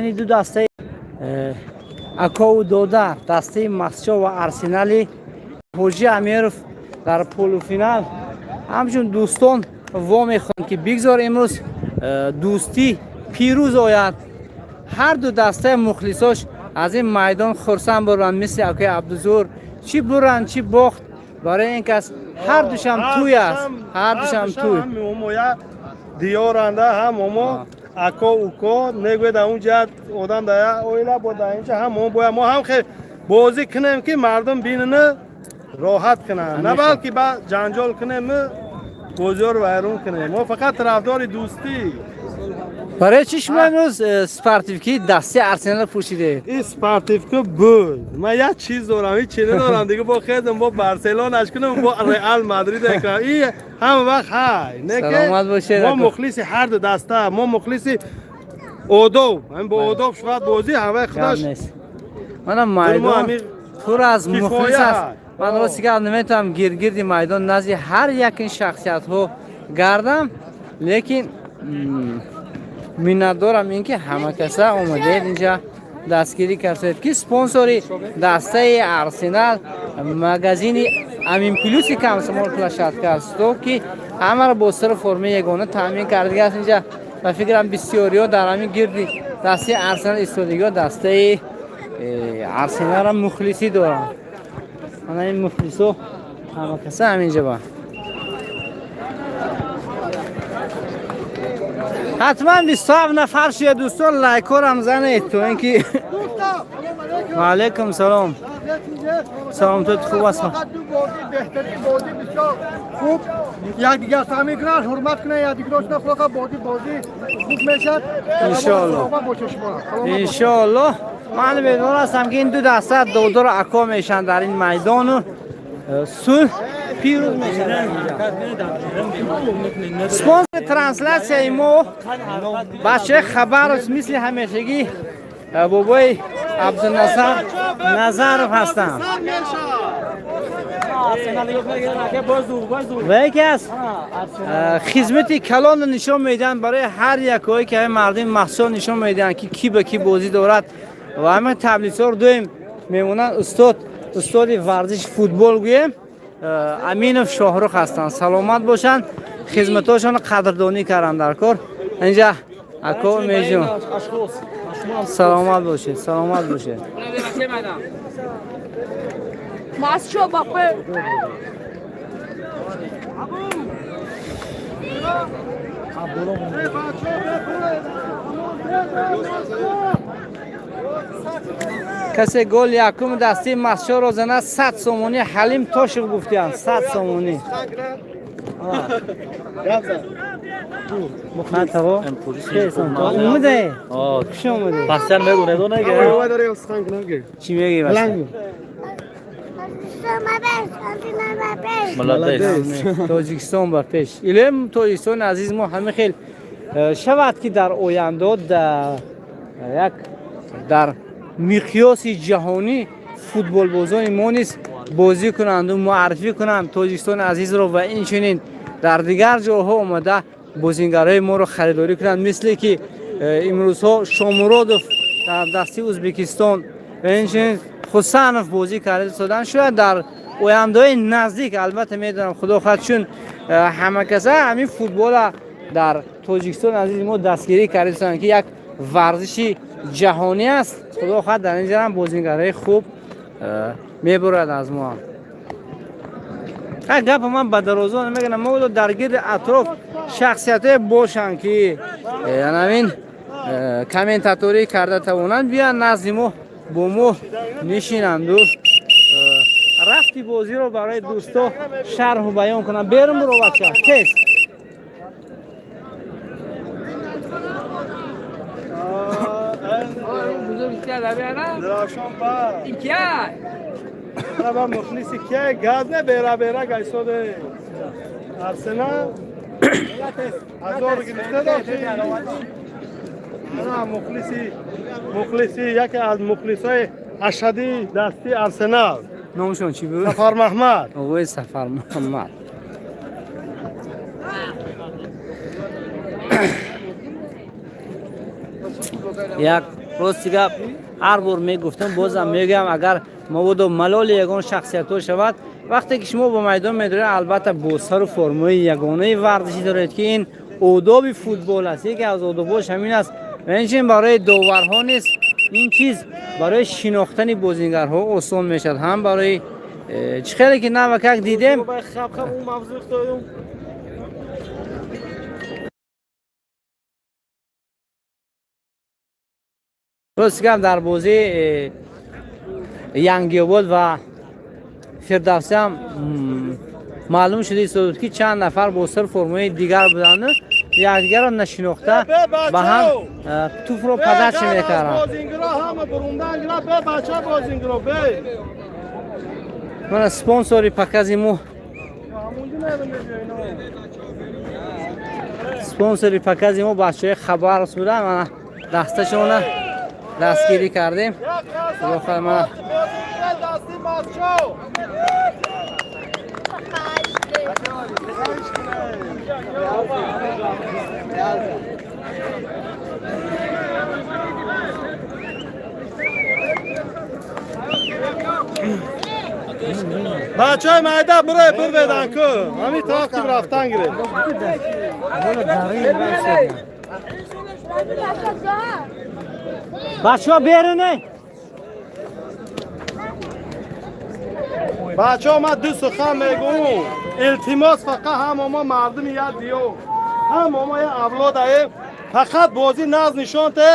Байни ду дастаи акову додар, дастаи Мастчо ва Арсенали Ҳоҷи Амиров дар полуфинал ҳамчун дӯстон вомехоҳанд, ки бигзор имрӯз дӯстӣ пирӯз ояд. Ҳар ду дастаи мухлисош аз ин майдон хурсанд буранд, мисли акои Абдузур, чӣ буранд, чӣ бохт, барои ин кас ҳар душам тӯй аст, ҳар душам тӯй. Диёранда ҳам омо ако уко негӯяд, унҷа одам да оила бо да инҷа ҳам мо бояд мо ҳам хел бозӣ кунем, ки мардум бинину роҳат кунанд, на балки ба ҷанҷол кунем, бозиёро вайрон кунем. Мо фақат тарафдори дӯстӣ. Барои чӣ шумо имрӯз спортивки дастаи Арсенал пӯшидед? Ин спортивка буд. Ман як чиз дорам, ҳеч чи надорам дига. Бо хезам, бо Барселонаш кунам, бо Реал Мадрид кунам, и ҳама вақт ҳай. Саломат бошед. Мо мухлиси ҳар ду даста, мо мухлиси одоб, ҳамин бо одоб шавад бозӣ, ҳамаи худаш. Мана майдон пур аз мухлис аст. Ман рости гап наметавонам гиргирди майдон назди ҳар як ин шахсиятҳо гардам, лекин миннатдорам ин ки ҳама каса омадаед, инҷа дастгирӣ кардед, ки спонсори дастаи Арсенал магазини Амин Плюси Комсомол площадка аст, то ки ҳамаро бо сиру формаи ягона таъмин кардагааст. Инҷа ба фикрам, бисёриҳо дар ҳамин гирди дастаи Арсенал истодагиҳо дастаи Арсеналро мухлисӣ доранд. Мана ин мухлисо ҳама каса ҳаминҷа ба ҳатман 27 нафар шуя. Дӯстон, лайкорам занед, то ин ки. Ваалайкум салом, саломатот хуб аст? Хуб, якдигар фаҳмӣ кунанд, ҳурмат кунанд якдигарошона, хулоса, бозӣ хуб мешавад. Иншоалло, иншоалло. Ман умедвор ҳастам, ки ин ду даста додару ако мешаванд дар ин майдону сулҳ пирӯз мешавад. Спонсори трансляцияи мо бачаи Хабаров, мисли ҳамешагӣ, бобои Абдуназар Назаров ҳастанд ва яке аз хизмати калонро нишон медиҳанд барои ҳар якҳое, ки ҳамин мардуми Мастчоҳ нишон медиҳанд, ки кӣ ба кӣ бозӣ дорад, ва ҳамин таблицаро дуем мемонанд. Устод, устоди варзиши футбол гӯем, Аминов Шоҳрух ҳастанд. Саломат бошанд, хизматҳошонро қадрдонӣ карданд дар кор. Инҷа ако меҷон, саломат бошед, саломат бошед. Мастчо ба пеш. Касе гол якум дастаи Мастчоро занад, 100 сомонӣ. Ҳалим Тошев гуфтианд, 100 сомонӣ. Омаде, хуш омаде. Чӣ мегӯӣ? Тоҷикистон ба пеш! Илем Тоҷикистони азиз мо ҳама хел шавад, ки дар оянда як дар миқёси ҷаҳонӣ футболбозони мо низ бозӣ кунанду муаррифӣ кунанд Тоҷикистони азизро, ва инчунин дар дигар ҷойҳо омада бозингарҳои моро харидорӣ кунанд, мисле ки имрӯзҳо Шомуродов дар дасти Ӯзбекистон ва инчунин Хусанов бозӣ карда истодан. Шояд дар ояндаҳои наздик, албатта, медонам, худо хоҳад, чун ҳама каса ҳамин футбола дар Тоҷикистони азизи мо дастгирӣ карда истоданд, ки як варзиши ҷаҳонӣ аст. Худо хоҳад, дар инҷа ҳам бозингарҳои хуб мебурад аз мо. Гапа ман ба дарозо намегӯям. Мо дар гирди атроф шахсиятҳое бошанд, ки анамин комментаторӣ карда тавонанд, биёянд назди мо, бо мо нишинанду рафти бозиро барои дӯсто шарҳу баён кунанд. Берун буро, бача, тез. Дравшон па. Ба мухлиси кия газ не бера бера гайсоде. Арсенал ҳазор гирифта дошти. Мухлиси, яке аз мухлисои ашадии дасти Арсенал. Номшон чӣ буд? Сафар Маҳмад. Оғои Сафар Муҳаммад. Як Рости гап, ҳар бор мегуфтам, бозам мегӯям, агар мабодо малоли ягон шахсиятҳо шавад, вақте ки шумо ба майдон медоред, албатта бо сару формаи ягонаи варзишӣ доред, ки ин одоби футбол аст. Яке аз одобҳош ҳамин аст ва инчунин барои доварҳо низ ин чиз барои шинохтани бозигарҳо осон мешавад, ҳам барои чӣ хеле ки навакак дидем. Рости гап, дар бозии Янгиобод ва Фирдавсӣ ҳам маълум шуда истода, ки чанд нафар бо сар формаи дигар буданд, якдигарро нашинохта ба ҳам туфро подача мекарданд. Бозингиро ҳама бурундан гира, бе бача, бозингиро бе. Мана спонсори покази мо, спонсори покази мо бачаҳои Хабаровск буданд. Мана дасташона дастгирӣ кардем. Худо хоҳад, мана. Бозингиро дасти мазчо. Бачаи майда бирай, бирведан ку ҳамин тараф ки рафтан гиред. Бачаҳо, беруне. Бачаҳо, ман ду сухан мегӯм, илтимос. Фақат ҳама мо мардуми як диёр, ҳама мо як авлодаем. Фақат бозӣ наз нишон те,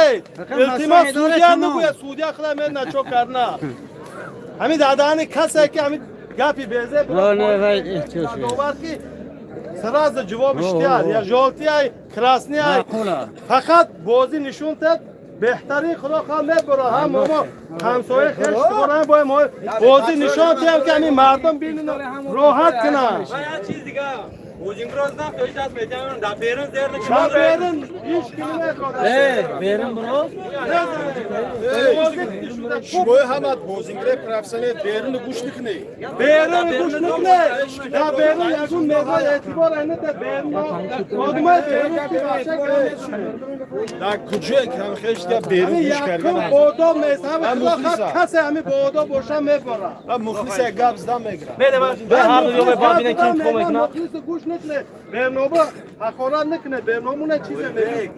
илтимос. Судья нагӯяд, судья худа медона чо карна. Ҳамин дадаани касе ки ҳамин гапи безе довар ки сразу ҷавоб иштияд, я жёлтый ай, красный ай. Фақат бозӣ нишон тед, беҳтарин. Худо хоҳ мебура. Ҳам мо ҳамсоя хеш дорам, бояд мо бозӣ нишон диҳем, ки ҳамин мардум бинину роҳат кунанд. Дар берун ҳеҷ ки намехоҳад. Берун биро. Шумои ҳама бозингире профессионал, беруну гӯш мекунӣ. Берун гӯш накунед. Дар берун ягон меҳмон эътибор айнада берун одамои берун ки бача. Дар куҷое камхешда берун гӯш якум кардан? Одоб нест. Ҳама худо касе ҳами бо одоб боша, мебора. Мухлис як гап зада мегирад. Мухлису гӯш накунед, берноба ҳақорат накунед, берномуна чизе мегӯяд.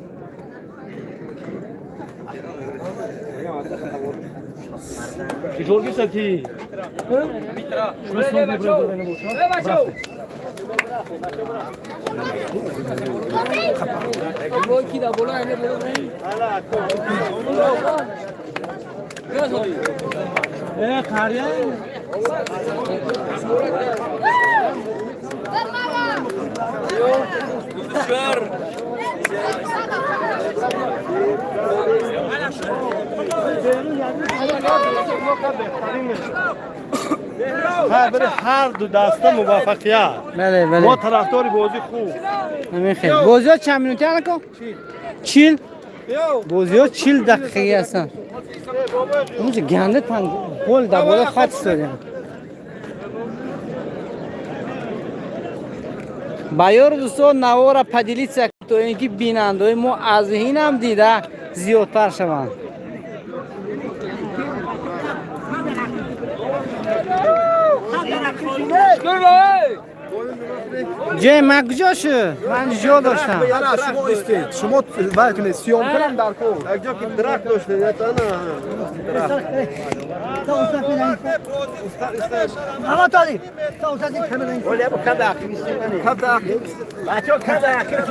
Барои ҳар ду даста муваффақият. Бале, бале. Мо тарафдори бозӣ хуб. Ҳамин хел. Бозиҳо чанд минути анако? 40. Бозиҳо 40 дақиқагӣ ҳастанд. Унҷа ганда танг гол дар болои хат истодем. Ба ёру дӯстон навора поделиться, то ин ки бинандаҳои мо аз ҳинам дида зиёдтар шаванд. Ҷой ман куҷо шуд? Ман ҷо доштам. Шумо истед, шумо вай кунед, съём кунам дар кор. Якҷо ки драк доштед, ятана. Ама Талиб, та устад камера. Када. بچه کده اخیر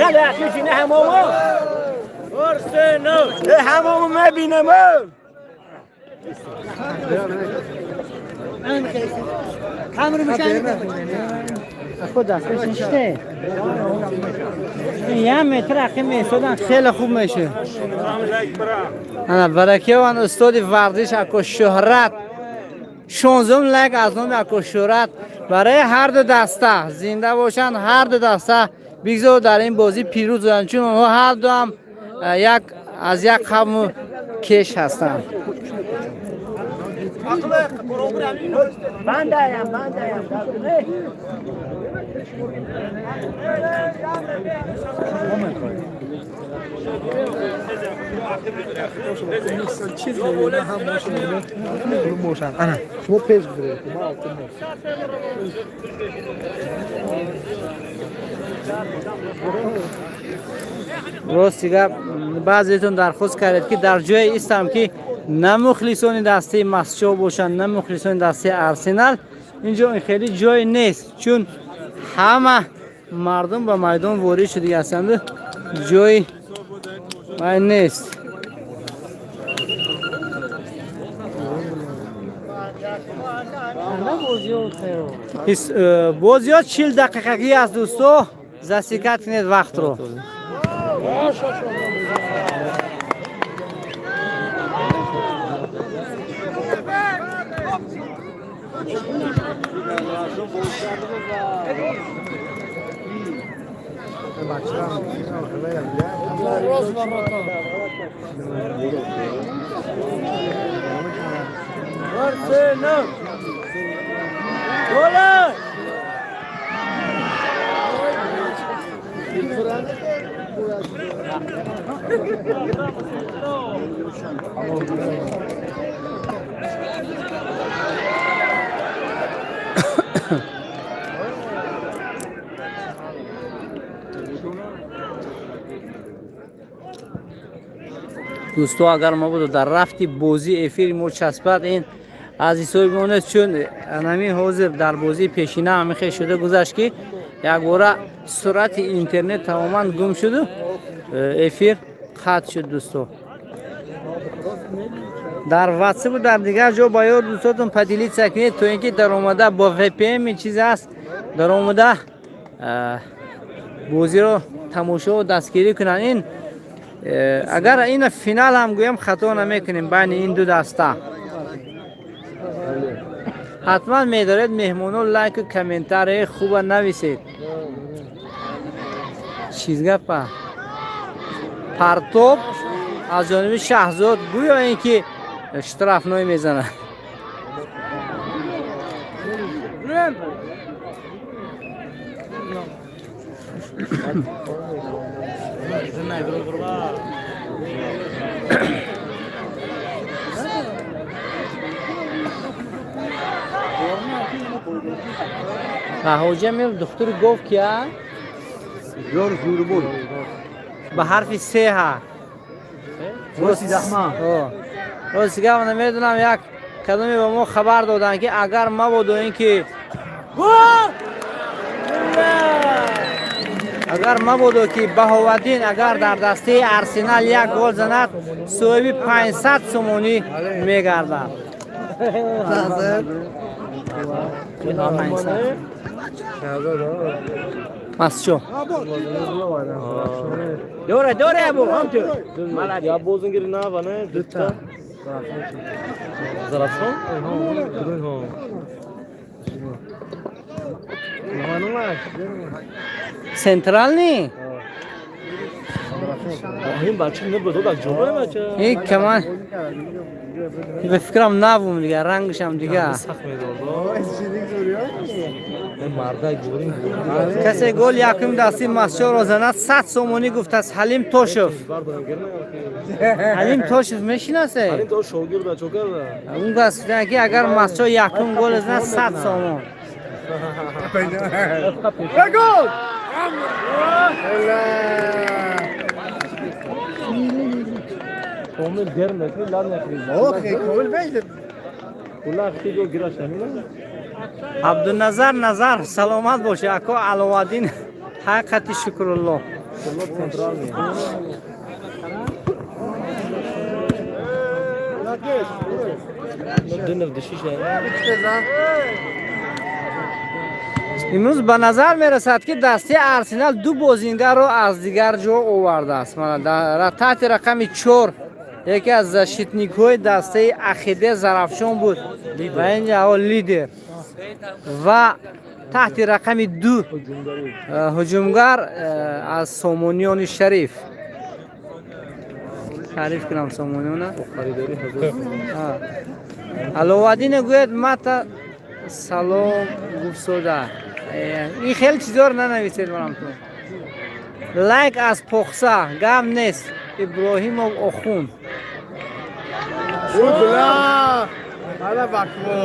کده اخیر نه همامو همامو مبینم. Камера мешани. خود دستش نشته. یه متر عقیم میستادن خیلی خوب میشه. انا برکیوان استاد ورزش اکو شهرت، 16 лайк аз номи ако Шӯҳрат барои ҳар ду даста. Зинда бошанд ҳар ду даста, бигзор дар ин бозӣ пирӯз шаванд, чун онҳо ҳар ду ҳам як аз як қавму кеш ҳастанд. من دایم من دایم. Чиз ҳам ана шумо пеш биред, ма алтын. Рости гап, баъзетон дархост кардед, ки дар ҷое истам, ки на мухлисони дастаи Мастчоҳ бошанд, на мухлисони дастаи Арсенал. Инҷо ин хеле ҷой нест, чун ҳама мардум ба майдон ворид шудагӣ ҳастанд, ҷои вай нест. Бозиҳо 40 дақиқагӣ аст, дӯсто, засекать кунед вақтро. Arsenal! Gol! Дӯсто, агар мабодо дар рафти бозӣ эфири мо часпад, ин аз ҳисоби мо нест, чун ҳамин ҳозир дар бозии пешина ҳамин хел шуда гузашт, ки якбора суръати интернет тамоман гум шуду эфир қатъ шуд. Дӯсто, дар ватсапу дар дигар ҷо ба ёр дӯстотон поделиться кунед, то ин ки даромада бо VPN чиз аст, даромада бозиро тамошо дастгирӣ кунанд. Ин агар ина финал ҳам гӯям, хато намекунем байни ин ду даста. Ҳатман медоред, меҳмоно, лайку комментарии хуба нависед. Чиз гапа, партоб аз ҷониби Шаҳзод, гӯё ин ки штрафной мезанад. Ҳоҷа мер духтур гуфт ки а Ёр зурбой. Ба ҳарфи се ҳа. Рости захма. Рости гап, намедонам, як кадоме ба мо хабар доданд, ки агар мабодо ин ки гол, агар мабодо ки Баҳоваддин агар дар дастаи Арсенал як гол занад, соҳиби 500 сомонӣ мегардад. 500 Мастчо. Дора, дора, абу, ҳам ту. Я бозингери нава не дута. Зарафшон? Ҳо. Центральный. Ин бача не буд, дак ҷоба бача. Ин каман ба фикрам навум, дига рангашам дига. Сахт медод. Мардак бурин. Касе гол якум дасти Мастчоро занад, 100 сомонӣ, гуфтааст Ҳалим Тошев. Ҳалим Тошев мешинасе? Ҳалим то шогирда, чокарда. Он кас гуфтанд, ки агар Мастчо якум гол занад, 100 сомон. Гол! Комил гер мекунӣ, лад мекунӣ. Охе, комил бейд. Кулла хти гол гираш намина. Абдуназар Назар, саломат бошӣ, ако. Аловаддин ҳақиқати Шукрулло. Кулла центральный. Динов дишиша. Имрӯз ба назар мерасад, ки дастаи Арсенал ду бозингарро аз дигар ҷо овардааст. Мана таҳти рақами 4 яке аз защитникҳои дастаи Ахиде Зарафшон буд ва ин ҷо лидер, ва таҳти рақами 2 ҳуҷумгар аз Сомониёни Шариф. Таъриф кунам Сомониёна. Аловаддине гӯяд, мата салом гуфтсода. Ин хеле чизҳоро нанависед, манам ту. Лайк аз Похса, гап нест. Иброҳимов Охун. Бла! Ана бакво.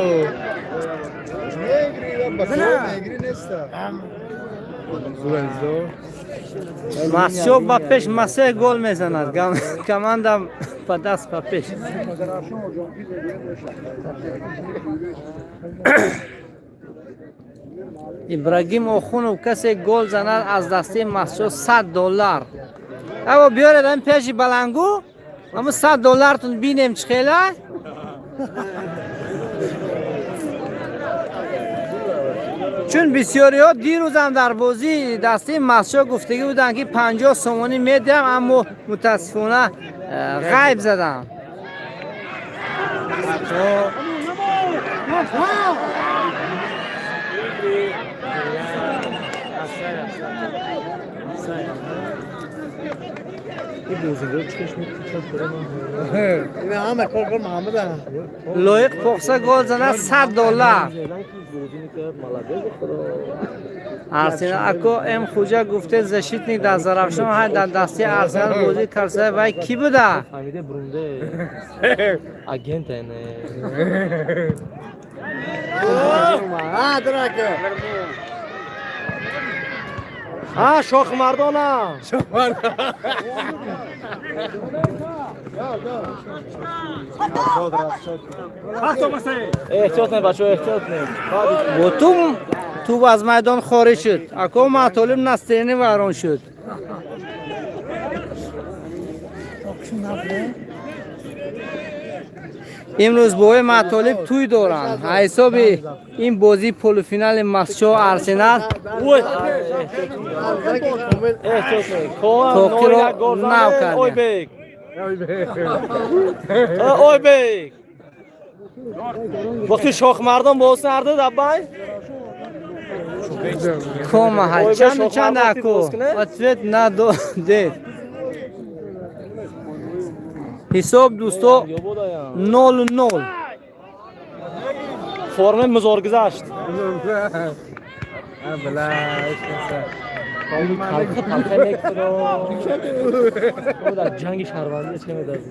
Негри, бакво, негри неста. Масчо ба пеш, Масеҳ гол мезанад. Команда ба даст ба пеш. Ибрагим Охунов, касе гол занад аз дастаи Масчо 100 доллар. Аво биёред ам пеши балангу, ҳамун 100 доллартун бинем чӣ хела. Чун бисёриҳо дирӯзам дар бозии дастаи Масчо гуфтагӣ буданд, ки 50 сомонӣ медиҳам, аммо мутаассифона ғайб задам. Ина ҳама кор кор Муҳаммад. Лоиқ Похса гол занад, 100 доллар. Арсенал ако М Хуҷа гуфте, защитник дар Зарафшон ҳай, дар дастаи Арсенал бозӣ карса, вай кӣ буда? Фаҳмиде, бурунде агент не. Ҳа, драка. Ҳа, шохмардона. Эҳтиёт не, бачаҳо, эҳтиёт не. Бо ту тӯб аз майдон хориҷ шуд. Ако Матолиб настроение вайрон шуд. Имрӯз бои Матолиб тӯй доранд. Ҳисоби ин бозии полуфинали Масчо Арсенал Эҳтиёт не. Тоқиро нав кардем. Ойбек, Ойбек, вақти шохмардон боз нарда даббай. Кома ҳай. Ой, чанду бе, чанд шохмардон ако боз кунед? Ответ надодед. Ҳисоб, дӯсто, 0-0. Форми музор гузашт. Бла. Талха талха мекунад. Дар ҷанги шаҳрвандӣ чӣ медаз.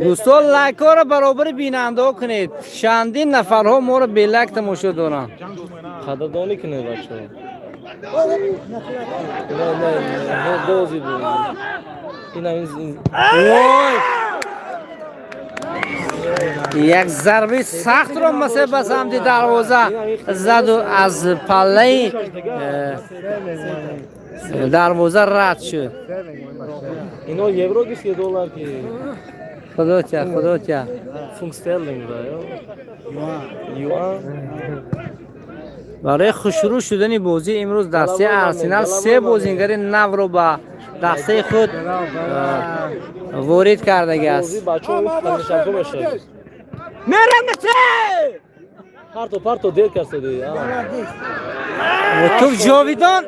Дӯстон, лайкҳоро баробари бинандаҳо кунед. Чандин нафарҳо моро белайк тамошо доранд. Қадрдонӣ кунед, бачаҳо. Не, не, не, бози буд. Инам Ой! Як зарбаи сахтро Масеҳ ба самти дарвоза заду аз паллаи дарвоза рад шуд. Ино евро гирифт ё доллар ки? Худо тя, худо тя. Фунт стерлинг ва ё юан. Барои хушрӯ шудани бозӣ имрӯз дастаи Арсенал се бозингари навро ба дастаи худ ворид кардагиаст. Бози, бачаҳо, тамошабин мешавад. Парто, парто, дер кардӣ. Тӯб Ҷовидон,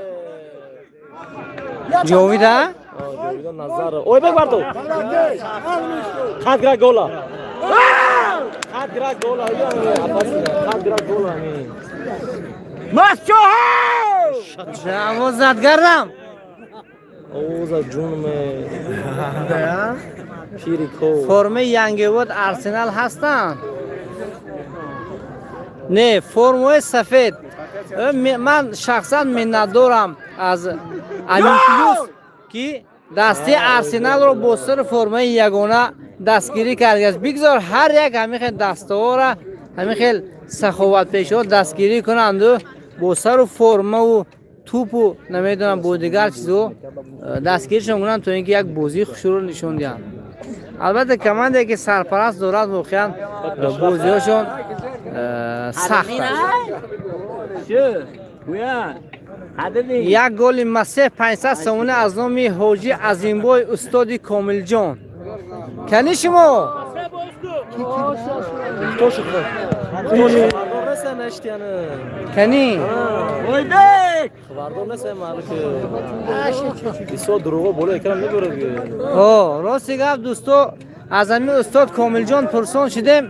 Ҷовида. Ҷовидон Назар. Ойбек, парто. Қад гра гола. Қад гра гола. Қад гра гола. Овоз зад гардам. Овоза ҷунме. Пири ко. Формаи янгиобод Арсенал ҳастанд? Не, формаи сафед. Ман шахсан миннатдорам аз Амин Плюс, ки дастаи Арсеналро бо сари формаи ягона дастгирӣ кардааст. Бигзор ҳар як ҳамин хел дастаҳоро ҳамин хел саховатпешаҳо дастгирӣ кунанду бо сару формаву тӯпу, намедонам, бо дигар чизҳо дастгиришон кунанд, то ин ки як бозии хушрӯ нишон диҳанд. Албатта, командае ки сарпараст дорад, воқеан бозиҳошон сахт аст. Як голи Масеҳ, 500 сомонӣ аз номи ҳоҷӣ Азимбой, устоди Комилҷон. Кани шумо? Хабардор неста, наштияны. Кани? Хабардор неста, малики. Бисёр дурӯғо боло экран мебарад. О, рости гап, дӯсто, аз ҳамин устод Комилҷон пурсон шудем.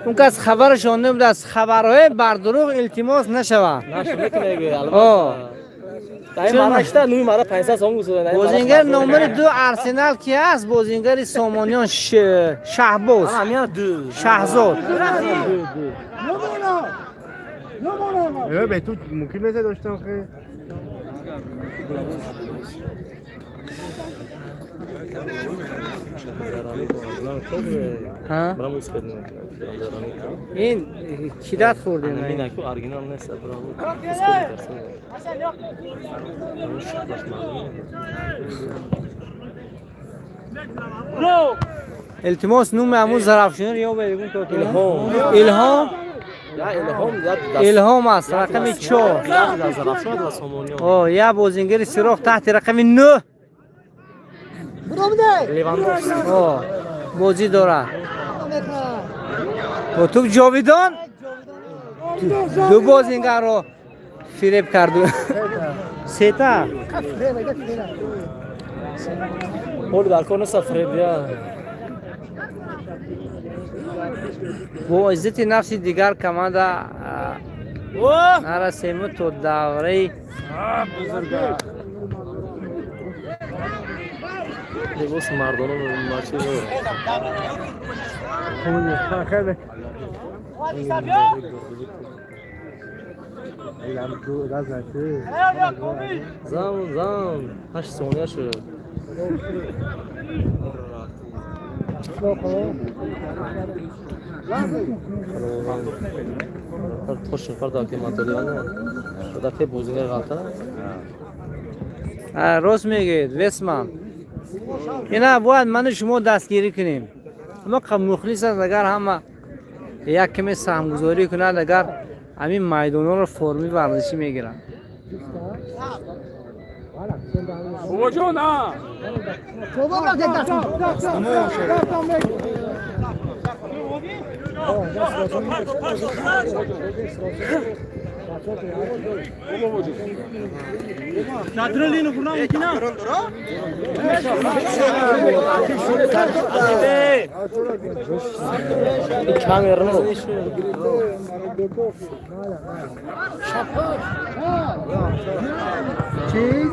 Он кас хабарашон набудааст. Хабарҳои бардурӯғ илтимос нашавад. Нашу мекунеги, албатта. Дай мара шта, нуи мара 500 сом гусуда. Бозингар номери 2 Арсенал ки аст? Бозингари Сомониён Шаҳбоз. Амина ду. Шаҳзод. Бе ту мумкин нест доштан хе. Ҳа? Ин кидат хӯрдем. Амина ку оригинал нест, браво. Илтимос, нуми ҳамун зарафшонро ёбед, бигӯм то Илҳом. Илҳом. Я Илҳом, я даст. Илҳом аст, рақами 4. Я Зарафшон ва Сомониён. О, я бозингари сироқ таҳти рақами 9. Левандовски. О, бозӣ дорад. Бо туп Ҷовидон ду бозингарро фиреб карду. Сета. Ҳоли дар кор нест фиреб я. Бо иззати нафси дигар команда нарасему то давраи Либоси мардона мачи. Зам, зам. 8 сония шуд. Тош фарда ки матолиана. Дафъа бозингар ғалта. Рост мегӯед, Весман. Ина бояд ману шумо дастгирӣ кунем. Ама мухлис аст, агар ҳама як каме саҳмгузорӣ кунад, агар ҳамин майдонҳоро форми варзишӣ мегиранд. Ин камера Чиз?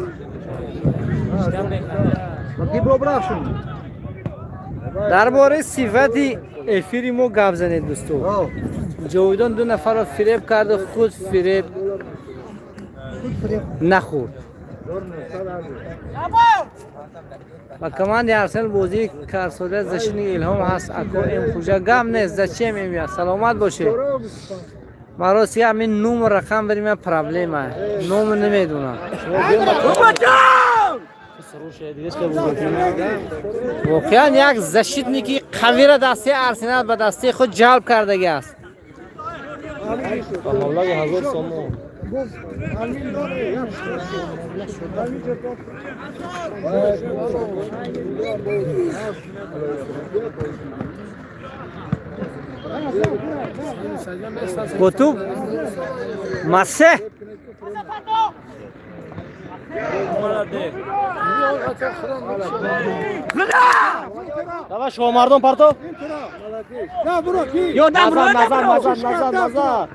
Дар бораи сифати эфири мо гап занед, дӯсто. Ҷовидон ду нафарро фиреб карду худ фиреб нахӯрд. Ба командаи Арсенал бозии карсода защитник Илҳом ҳаст. Ако М Хуҷа гап нест, зачем им я? Саломат бошед. Мароси ҳамин нум рақам бари ман проблема. Ном намедонам. Воқеан як защитники қавира дастаи Арсенал ба дастаи худ ҷалб кардагӣ аст. Ба маблағи 1000 сомон. Бо туп Масеҳ. Давай шомардон партов. Ё дам Назар, назар, назар, назар, назар.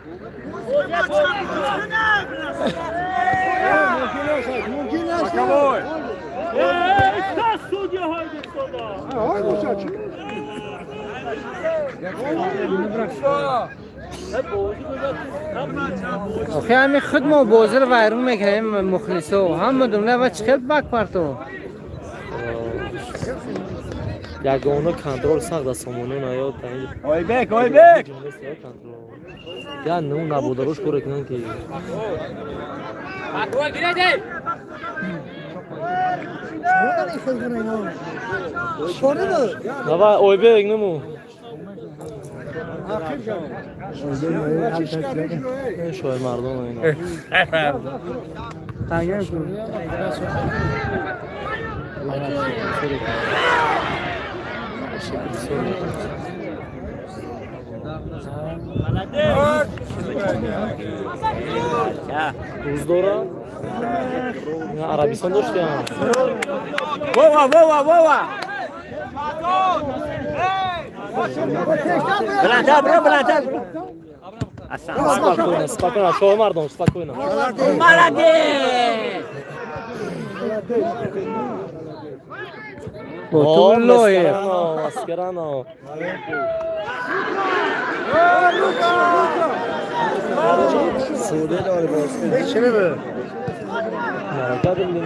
Охи ҳами худ мо бозиро вайрон мекунем, мухлисо. Ҳама думла ва чӣ хел бак парто. Ягона контрол сахт аз Сомониён аёд. Ойбек, Ойбек! Я ну набударуш коре кунанд ки Давай, Ойбек, нуму. Шояд мардон ина. Рӯз дора? Арабистон доштиям. Вова, Вова, Вова. Баландтар биро, баландтар биро. Спокойно, спокойно, шоҳ мардон, спокойно. Молодец! Ботуллоев. Маскарано. Марака дидем.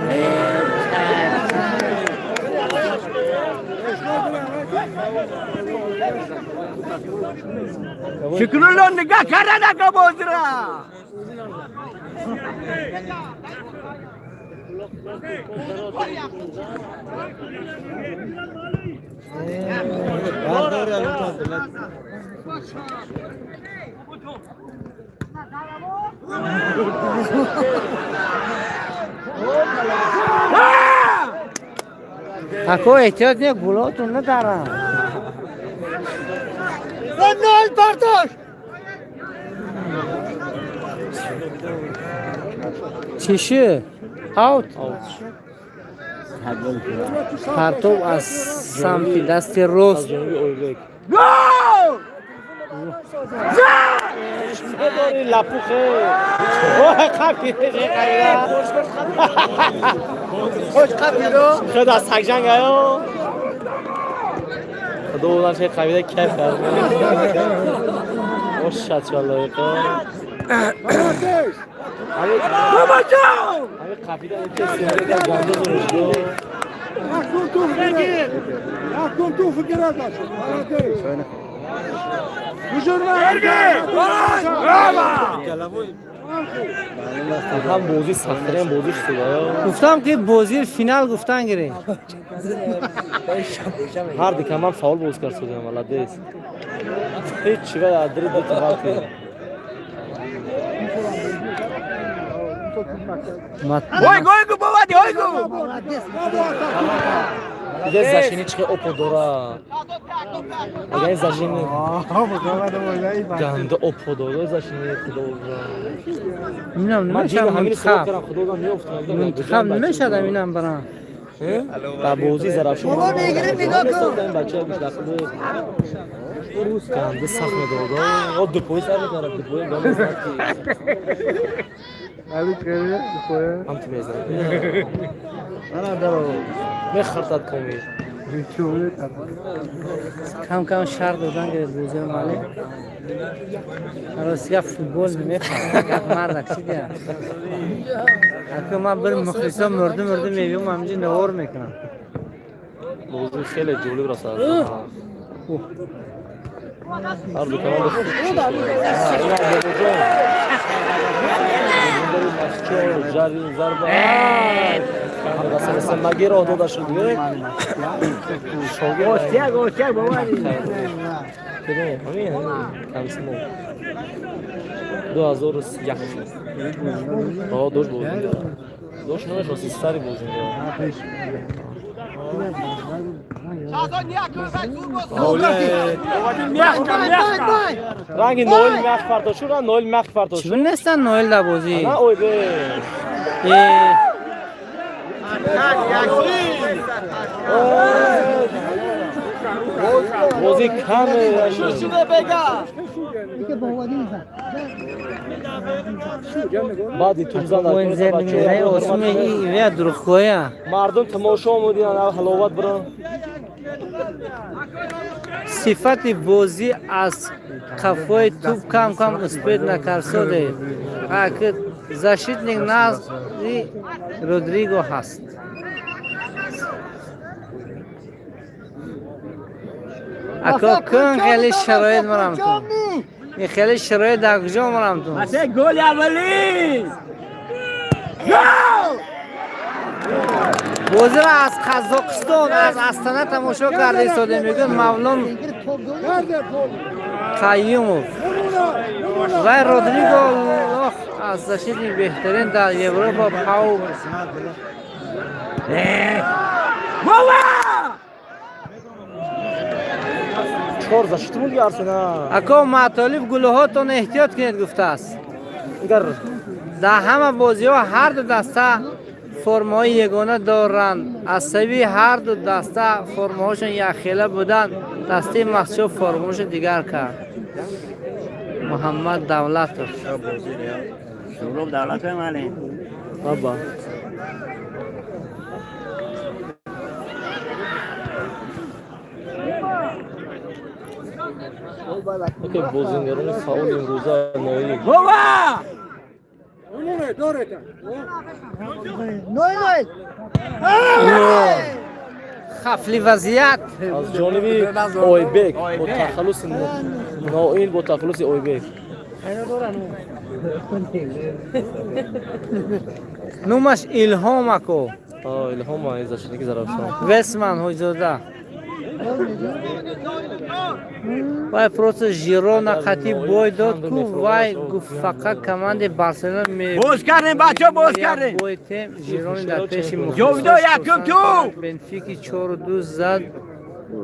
Шукрулло нигоҳ карда нака бозира. Ако эҳтиёт не, гулотун надарам. Ноил бардошт. Чиши? Аут. Партов аз самти дасти Аз рост. ҷониби Ойбек. Гол! Медори лапухе. Ой, қапида. Хош қапидо. Худ аз сагжанг аё. Худо одам ше қабида кайф кард. Ошад шо лоиқо. Бобоҷон! Ҳами қабида ки ганда зуришго. Якун ту фикр дошт. Молодец. Ҳам бозӣ сахттарин бозӣ шуд аё. Гуфтам ки бозии финал гуфтан гирем. Ҳар ду команд фаъол боз кард судям, молодец. Ҳеҷ чи вай адри ду тараф ки. Ой, гой гу бовади, ой гу! Дида зашини чи опо дора. Агар зашини ганда опо дора зашини худо. Инам Ман ҷига намешавад ҳамин савол мунтахаб. кардам, худо дам меёфтам. Мунтахаб намешавад инам барам. Ба бозӣ Зарафшон. Бобо мегирем, нигоҳ кун. Бача гӯшдақли ганда сахт медод. О, дупои сар мекард, дупои ганда мезад ки. Ҳам ту мезанад. Мехартад комил. Кам кам шар додан гиред бозиро мале. Рости гап, футбол намефаҳмам. Гап мардак чӣ диям? Ако ман бир мухлисо мурду мурду мебиём, ҳаминҷо навор мекунам. Бозӣ хеле ҷолиб расад. Ҳар ду команда хуб кӯшиш дорад. Ина Бобоҷон. Бобоҷон жари зарба. Расад маги роҳ дода шуд. Шогирд. Остяк, остяк бовади. Кудом? Ҳамин, ҳамин. Камсимо. 2001. О, дошт бозӣ. Дошт намешоси сари бозӣ. Ранги Ноил мях партош шуд, Ноил мях партош Чӣ шуд. нестан Ноил дар бозӣ? На Ойбек. Э, Бозӣ каме. Баъди туп зан дар Оин зер намезанӣ, осун меги, дурӯғгӯя. Мардум тамошо омудиан, ҳаловат бира. Сифати бозӣ аз қафои туп кам кам успеть накарсоде. Аки защитник назди Родриго ҳаст. Ако кун хеле шароит марам ту. Ин хеле шароит дар куҷо марам ту? Мase голи аввалин! Гол! Бозиро аз Қазоқистон, аз Астана тамошо карда истода мегӯяд Мавлон Қаюмов. Вай Родриго Лох аз защитник беҳтарин дар Европа Пау. Бова! Чор защита буд Арсенал. Ако Матолиб, гулуҳотон эҳтиёт кунед гуфтааст. Агар Дар ҳама бозиҳо ҳар ду даста Формаҳои ягона доранд. Аз сабаби ҳар ду даста формаҳошон якхела буданд, дастаи Мастчоҳ формаҳошо дигар кард. Муҳаммад Давлатов. Суроб Давлатов мале. Баба. Окей, бозингарони фаъоли имрӯза Ноил. Бова! Ноил. Хафли вазъият. Аз ҷониби Ойбек бо тахаллуси Ноил, бо тахаллуси Ойбек. Номаш Илҳом ако. Илҳом защитники Зарафшон. Весман Ҳоҷизода. Вай просто Жирона қатӣ бой дод ку, вай гуфт, фақат командаи Барселона Боз кардем, бачо, боз кардем. бой тем Жирони дар пеши Ҷовидо, якум ту! Бенфики 4-2 зад.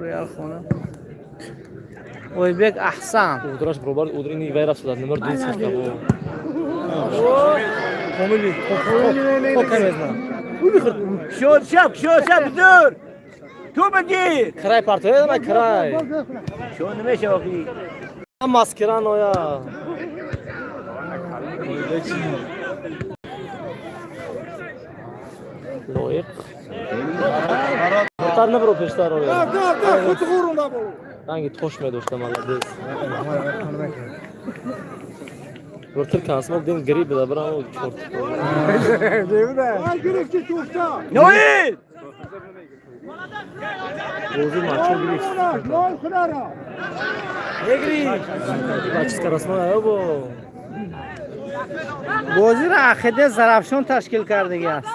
Реал хона. Ойбек аҳсан. Удраш баробар удрини вай рафт дад номер 2 сифта бо. Комили. Хока мезна. Шод шаб, шод шаб, дур. Ту бигир. Край партоя на край. Шод намеша охи. Маскиран оя. Лоиқ. Тар набро пештар оя. Ранги тош медошта, молодец. Ротир кансмок дим грип да брам чорт. Ноил! Бозӣ мачо гирифт. Бачи скоростной бо. Бозиро Ақида Зарафшон ташкил кардагӣ аст.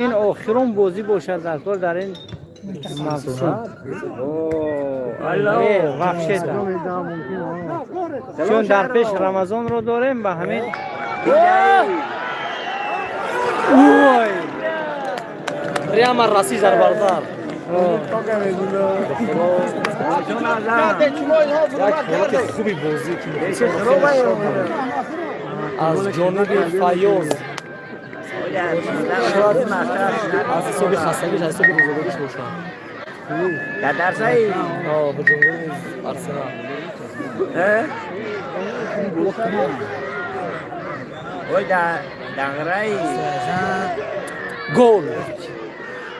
Ин охирон бозӣ бошад дар кор дар ин мавсум. Вообще чун дар пеш Рамазонро дорем, ба ҳамин. Ой! Прямо раси зарбардар. Як ҳолати хуби бозӣ ки аз ҷониби Файёз, шояд аз ҳисоби хастагиш, аз ҳисоби рӯзадориш бошад. Дар дарсаи Ҳуҷумгори Арсенал. Ой, да данграи. Гол!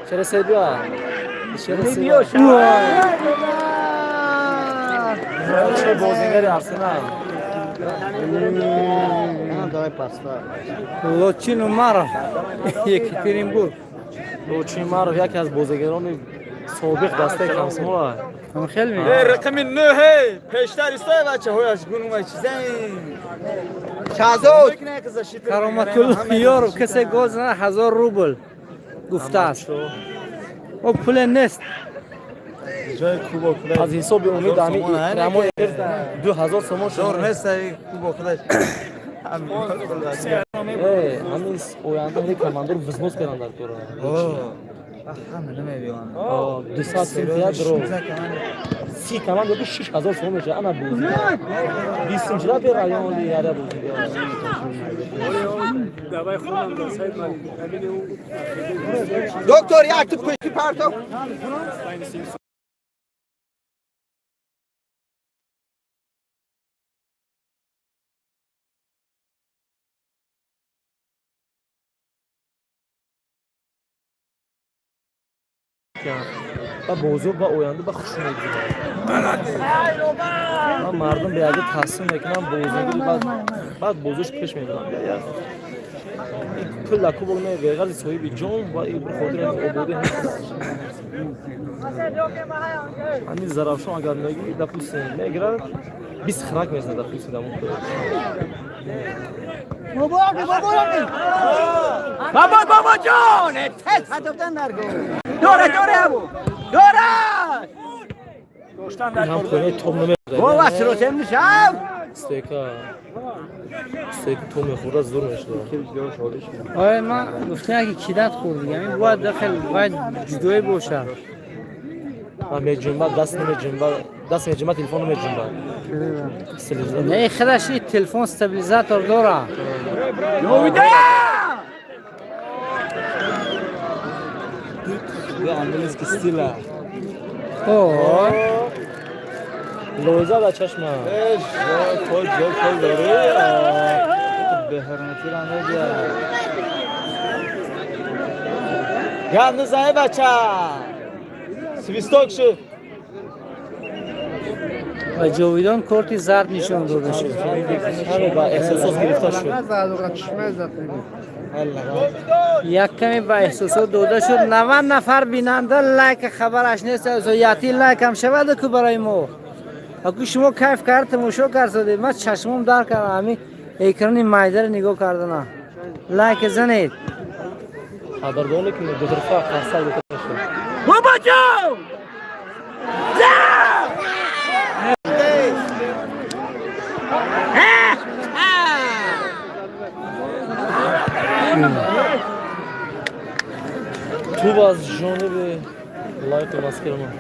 Чера Сербия? Чера Биё. Сербия? Чӣ бозингари Арсенал? Лочин Умаров, Екатеринбург. Лочин Умаров яке аз бозигарони собиқ дастаи Комсомола. Хел ми. Рақами нӯҳе пештар истоя, бачаҳояш гунума чизаин. Шаҳзод. Кароматулло Ёров, касе гол зана, 1000 рубл гуфтааст. О, пуле нест. Аз ҳисоби умид ами прямо 2000 сомон. Зор нест кубок худаш. Ҳамин оянда ҳали командор взнос карданд дар кора. 200 сум дро 30 команд ёки 6000 сом мешавад. Ана бозӣ 20 сум шуда бе райони яра бозӣ. Доктор, як туп пешти партов. Ба бозиҳо ба оянда ба хуш мегузарад ва мардум беяда таҳсин мекунанд бозигари, баъд бозиш пеш мебаранд. Пул кубок не, беғарзи соҳиби ҷом ва хотири ободӣ. Ҳамин Зарафшон агар мегири, допустим, мегирад, 20 храк мезанад, допустим, дамон. Баба, баба ҷон, тез хатофтан дар гол. Дора, дора, абу. Дора! Ҳам хонаи топ намехӯрад. Бова сиросем нишав. Стейка, стейка топ мехӯрад, зур мешуда. Ой, ман гуфтам, ки кидат хӯрд дигам. Ин бояд дахел, бояд ҷудоӣ бошад. Ма меҷунбад, даст намеҷунбад, даст меҷунбад, телефон намеҷунбад. Не, худаш ин телефон стабилизатор дора. Ҷовида! Английский стила. О, Лоза ба чашма. Кол дори. Беҳурматӣ ро медиҳад. Гап назай, бача. Свисток шуд. Ва Ҷовидон корти зард нишон дода шуд. Ҳама ба эҳсосот гирифтор шуд. Як каме ба эҳсосот дода шуд. 90 нафар бинанда, лайк хабараш нест. Яти лайкам шаваду ку барои мо. Аку шумо кайф кард, тамошо кард, ман чашмом дар кардам, ҳамин экрани майдаро нигоҳ кардана. Лайк занед. Қадрдонӣ кунед, дутарфа қарсак дода шуд. Бобоҷон! Туб аз ҷониби вилояти Маскирмон.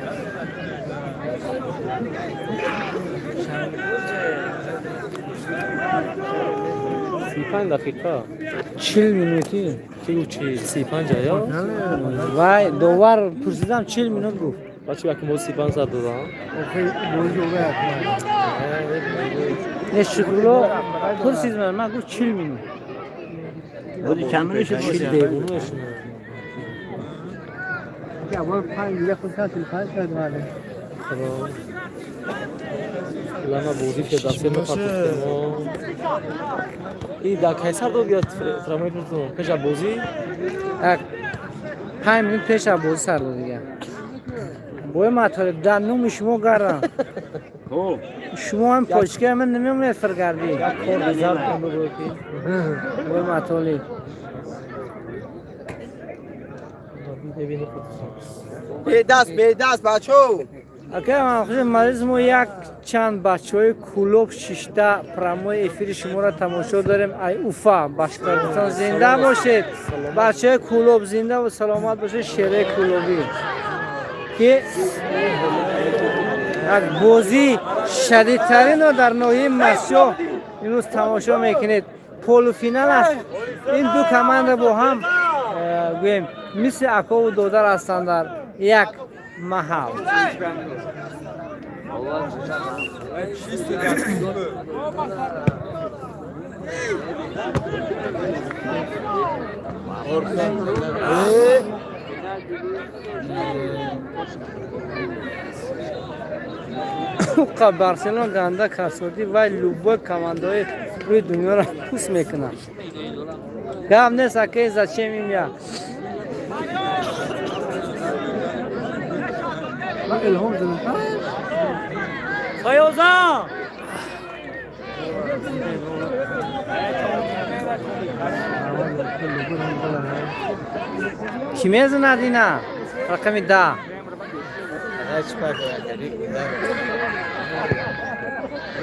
35 дақиқа. 40 минутӣ. Ки гуфт чи 35 ё? Вай, довар пурсидам, 40 минут гуфт. Бача, як мо 35 сар додам. Не, Шукрулло пурсид ман гуфт 40 минут. Бози чанд минут шуд? Чил девона шуд. Худо. Лана бозӣ федерасия мепартохтем. И дар кайсар дод гирифт фрамои пуртон пеш аз бозӣ. Як 5 минут пеш аз бозӣ сар дод дигар. Бой матолиб дар номи шумо гардам. Шумо ҳам почкаи ман намемонед фиргардӣ. Як кор зард кун бигӯ ки. Бой матолиб. Мебинӣ худтон. Бедаст, бедаст, бачо. Ака ман мариз, мо як чанд бачаҳои Кӯлоб шишта прямой эфири шуморо тамошо дорем. Ай Уфа, Башқирдистон, зинда бошед. Бачаҳои Кӯлоб зинда ва саломат бошед, шераи кӯлобӣ. Ки як бозии шадидтаринро дар ноҳияи Мастчоҳ имрӯз тамошо мекунед. Полуфинал аст. Ин ду команда бо ҳам гӯем мисли акову додар ҳастанд дар як маҳал. Қа Барселона ганда касодӣ вай любой командаҳои рӯи дунёро пус мекунад. Гап нест, акай, зачем им я? Файоза! Кӣ мезанад ина? Рақами 10.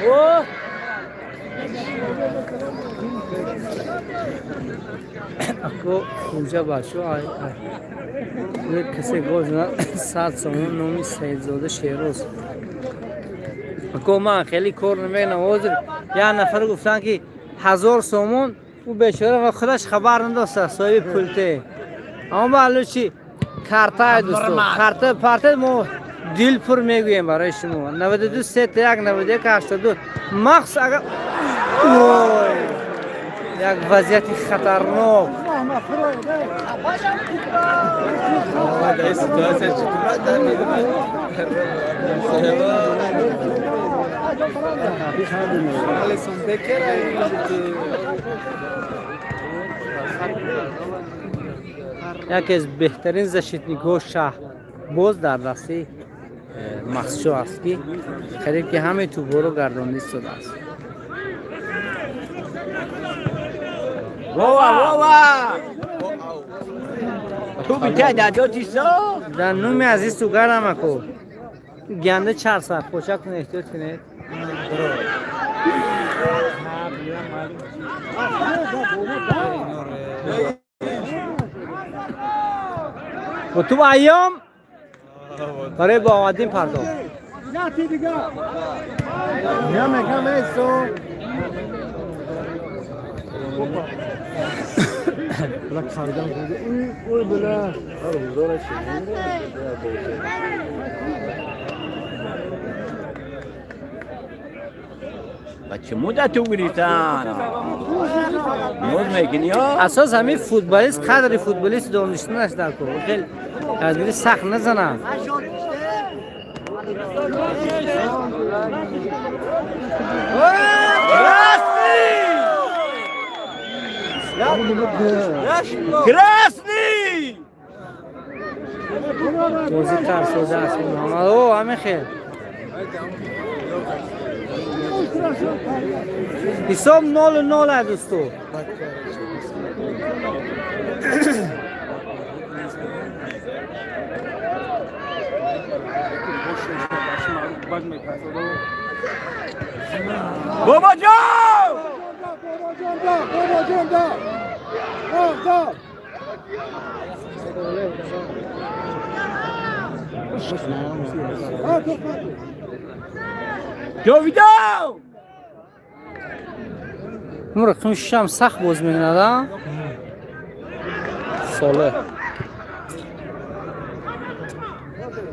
О! Ако хунҷа бачо ай ай. Касе гол занад 100 сомон, номи Саидзода Шероз. Ако ман хеле кор намекунам. Ҳозир як нафар гуфтанд ки 1000 сомон, ӯ бечора ва худаш хабар надошта соҳиби пулте. Аммо маълум чи картае, дӯсто. Карта парта мо дилпур мегӯем барои шумо. 92 31 91 82 махсус агар. Ой! Як вазъияти хатарнок. Яке аз беҳтарин защитникҳо шаҳр боз дар дасти Мастчоҳ аст, ки қариб ки ҳамаи тӯбҳоро гардонда истодааст. Вова, вова! Ту бита дадоти со? Дар номи азиз ту гарамако ганда чарса поча кун, эҳтиёт кунед. Бо ту айём барои Баҳомаддин пардохт. Намекам эсо. Била кардан уй уй била. Бача муддат ту гирифтан. Ноз мекунӣ ё? Асос ҳамин футболист қадри футболист донистанаш дар кор. Хел қадри сахт назанад. Красный! Красный! Бозӣ тарсода аст Муҳаммад. О, ҳамин хел. Ҳисоб 0-0 аст, дӯсто. Бобо ҷон! Бобо ҷон да, бобо ҷон да. Да. Ҷовидон! Ин рақами шишам сахт боз мекунад, а? Солеҳ.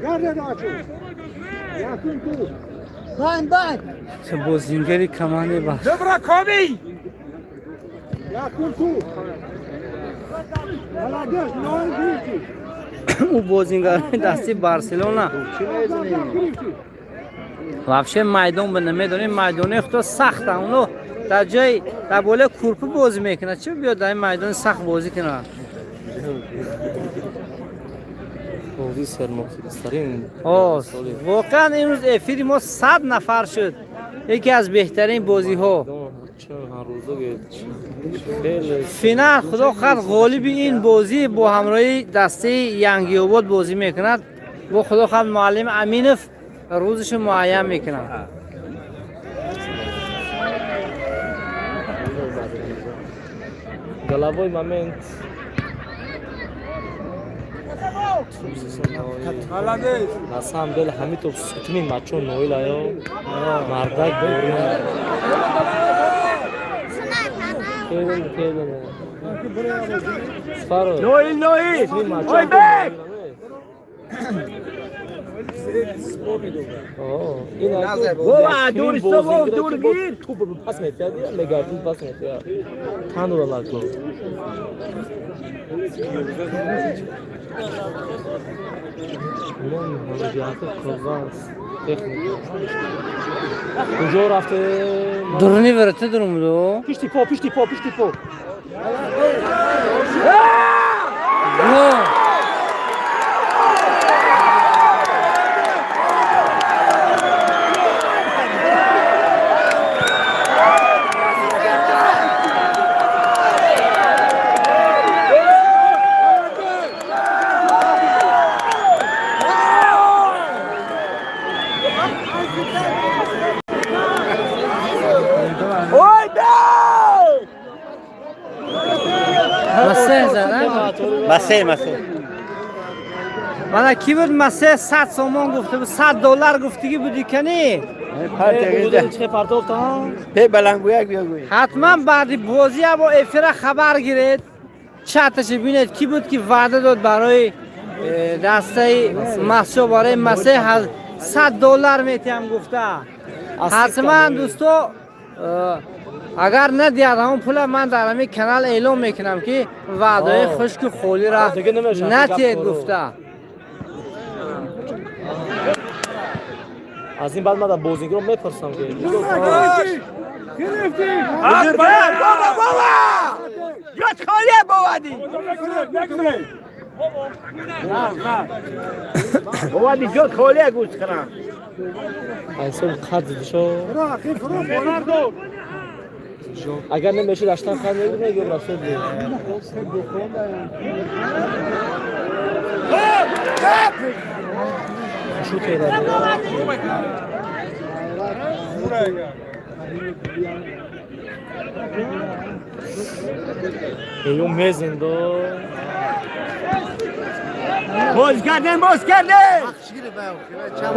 Гардед ачу. Якун ту. Бозингари командаи ба Добра коми! Якун ту. Молодец, ноил гирифти. Ӯ бозингари дасти Барселона. Гирифти. Вообще майдон ба намедонем, майдони худо сахта. Оно дар ҷои дар болои курпу бозӣ мекунад. Чӣ биёд дар ин майдони сахт бозӣ кунад? Бозӣ сермухлистарин. О, воқеан имрӯз эфири мо 100 нафар шуд. Яке аз беҳтарин бозиҳо. Чун ҳар рӯза хеле Финал худо хоҳад ғолиби ин бозӣ бо ҳамроҳии дастаи Янгиобод бозӣ мекунад. Бо худо хоҳад муаллим Аминов рӯзашо муайян мекунад. Головой момент. На самом деле ҳамин топ сутми мачо Ноил аё мардак борин. Келин, келин. Сфаро. Ноил, Ноил! Сутми мачо. Ой, бек! Ин Бова, дур исто, дур гир! Туп пас метиҳад, мегардид, пас метиҳад. Танура лако. Техника. Куҷо рафте? Дуруни ворота дурумуду. Пишти по, пишти по, пишти по. Гол! Ой, бек! Масеҳ зад, а? Масе, масе. Мана ки буд Масеҳ 100 сомон гуфта буд, 100 доллар гуфтагӣ буди кани? Чӣ партофта? Пе балангӯяк биё гӯй. Ҳатман баъди бозӣ бо эфира хабар гиред. Чаташа бинед ки буд ки ваъда дод барои дастаи Масо барои Масеҳ 100 доллар метиҳам гуфта. Ҳатман дӯсто, агар надиҳад ҳамон пула ман дар ҳамин канал эълон мекунам ки ваъдаҳои хушку холиро Дига намешавад. натиҳед гуфта. Аз ин баъд ман дар бозингиро мепурсам ки Гирифти. Бобо, бобо! Ҷот холия бовадӣ! Бовадӣ ҷот холия гӯш кунам. Айсол қад зидишо. Рақиб фурӯ Леонардо. Агар намешуд аштан қад мегӯ ё расул буд. Шут керад. Ё мезендо. Боз кардем, боз кардем!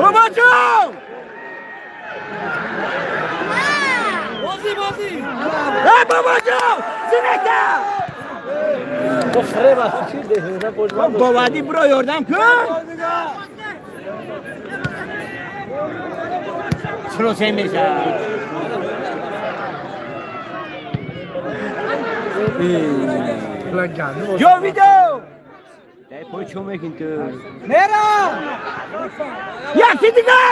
Бобо ҷон! Бозӣ, бозӣ! Эй, бобо ҷон! Зинета! Бо фреба чӣ де на пошт. Бовади бро ёрдам кун. Чиро се меша? Ҷовидо! Дай пой чо мекин ту? Мера! Яки дига!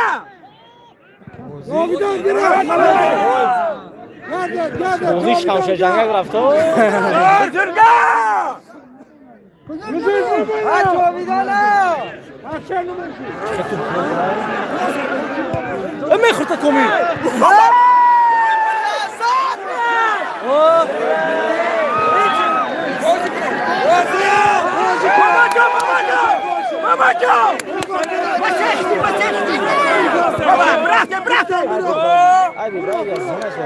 Бозӣ шамшерҷангак рафто. Бузурга! Мехӯрта коми. Бабаҷон, бабаҷон! Бабаҷон! Басешти, басешти! Баба, брате, брате! Ай бибра я зона шо.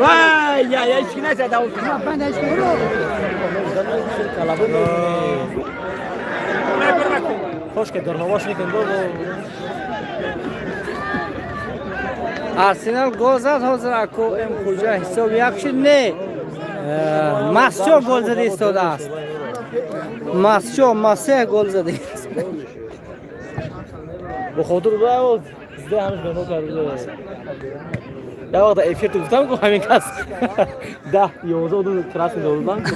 Вай, я, я, ҳеч ки назада. Хош ки дурнавош мекун бо. Арсенал гол зад ҳозир, ако М Хуҷа, ҳисоб як шуд. Не, Масчо гол зада истодааст. Масчо Масеҳ гол зада. Бо хотир ба зде ҳамаш бено кард. Я вақт эфир ту гуфтам ку ҳамин кас 10 11 ду красный додам ку.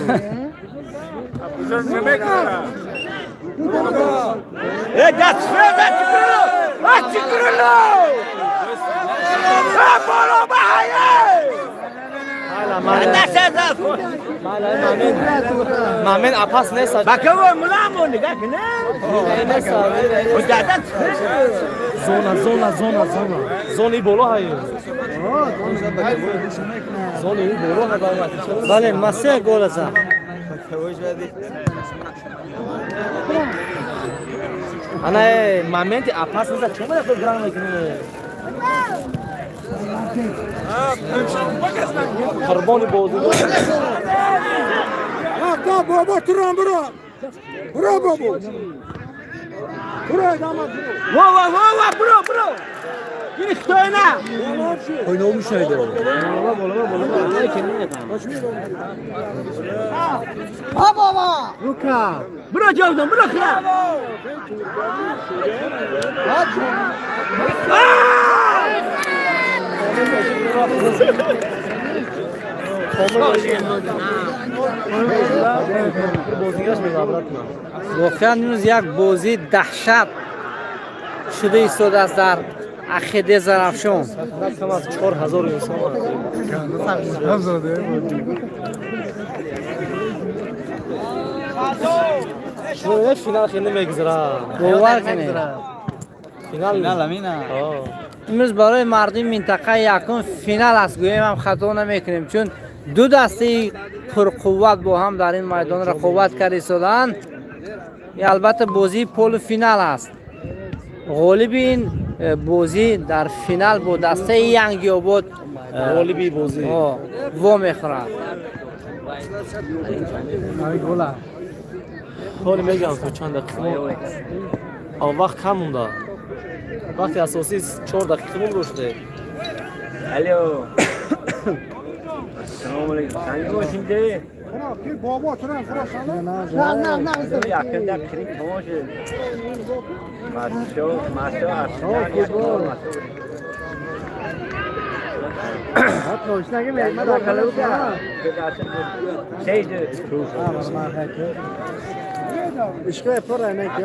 Э, даст фреда чикрулу! А чикрулу! А боло ба ҳае! Мамен апас нест. Баково муламо нигоҳ кунед. Зона, зона, зона, зона. Зони боло ҳай. Зони боло ҳай. Бале, Масеҳ гол зад. Ана моменти апас нест, чӣ меда гран мекунӣ? Қурбони бозӣ. Бобо, турон биро. Биро, бобо. Биро, дамад. Вова, вова, бро, бро! Ин хитои на! Лука. Бро, ҷовидон, бро, хира! Бозингаш мегабрат. Воқеан имрӯз як бозии даҳшат шуда истодааст дар Ахиде Зарафшон. Кам аз 4000 инсон. Финал хеле мегузарад. Бовар кунед. Финал амина. Имрӯз барои мардуми минтақа якум финал аст гӯем ҳам хато намекунем, чун ду дастаи пурқувват бо ҳам дар ин майдон рақобат карда истодаанд. И албатта бозии полуфинал аст. Ғолиби ин бозӣ дар финал бо дастаи Янгиобод Ғолиби бозӣ. Во мехӯрад. Ҳоли мегам то чанд дақиқа мо вақт кам монда. Вақти асосӣ 4 дақиқа мон доште. Алло. Ассалому алайкум. Санги бошинде? Бобо, турон фурашана. На, на, на. Якында қирик тамом шуд. Масчо, масчо, Арсенал як масчо. Сейду. Ишқе пора не ки.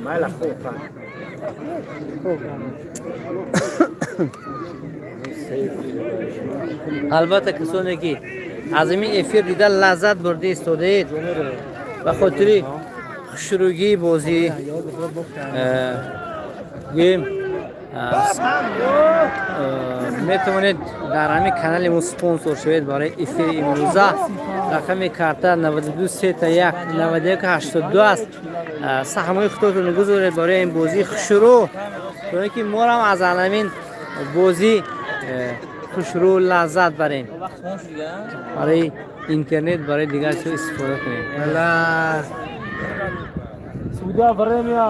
Майла хуб. Албатта, касоне ки аз ин эфир дида лаззат бурда истодаед, ба хотири хушрӯгии бозӣ, гӯем, метавонед дар ҳамин канали мо спонсор шавед. Барои эфири имрӯза рақами карта 92 3 1 91 82 аст. Саҳмҳои худотонро гузоред барои ин бозии хушрӯ, то ин ки морам аз ҳамин бозӣ хушрӯ лаззат барем, барои интернет, барои дигар чиз истифода кунем. Сюда время.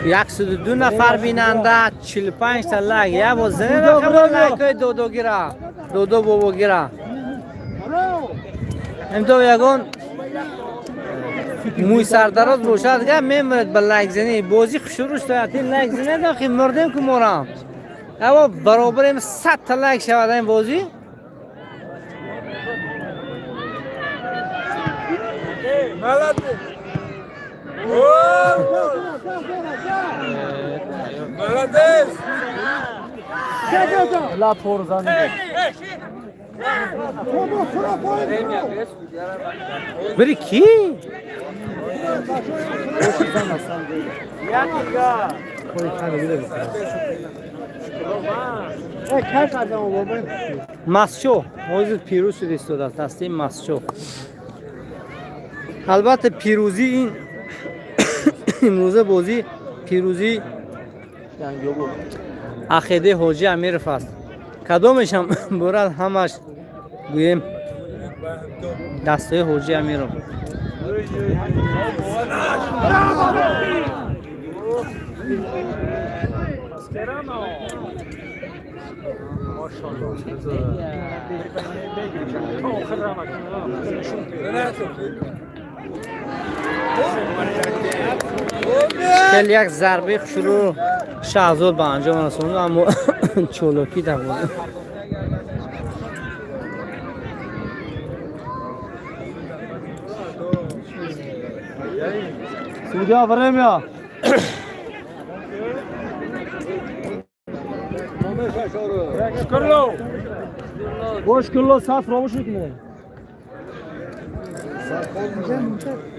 102 нафар бинанда, 45 та лайк. Я бо зане лайкои додогира, додо бобогира. Имто ягон мӯй сардароз бошад, га мемирад ба лайк зани. Бозӣ хушрӯ шуд, ин лайк зане дахи мурдем ку морам. Аво баробарем 100 та лайк шавад ин бозӣ. ла пор зан. Бири ки? Масчо ҳозир пирӯз шуда истодааст дастаи Масчо. Албатта, пирӯзӣ ин имрӯза бозӣ пирӯзӣ ақидаи Ҳоҷи Амиров аст. Кадомешам бурад, ҳамаш гӯем дастаи Ҳоҷи Амиров. Хеле як зарбаи хушрӯ Шаҳзод ба анҷом расонд, аммо чолокӣ дарвоза. Судья, время. Бош кулло саф ромуш мекунад.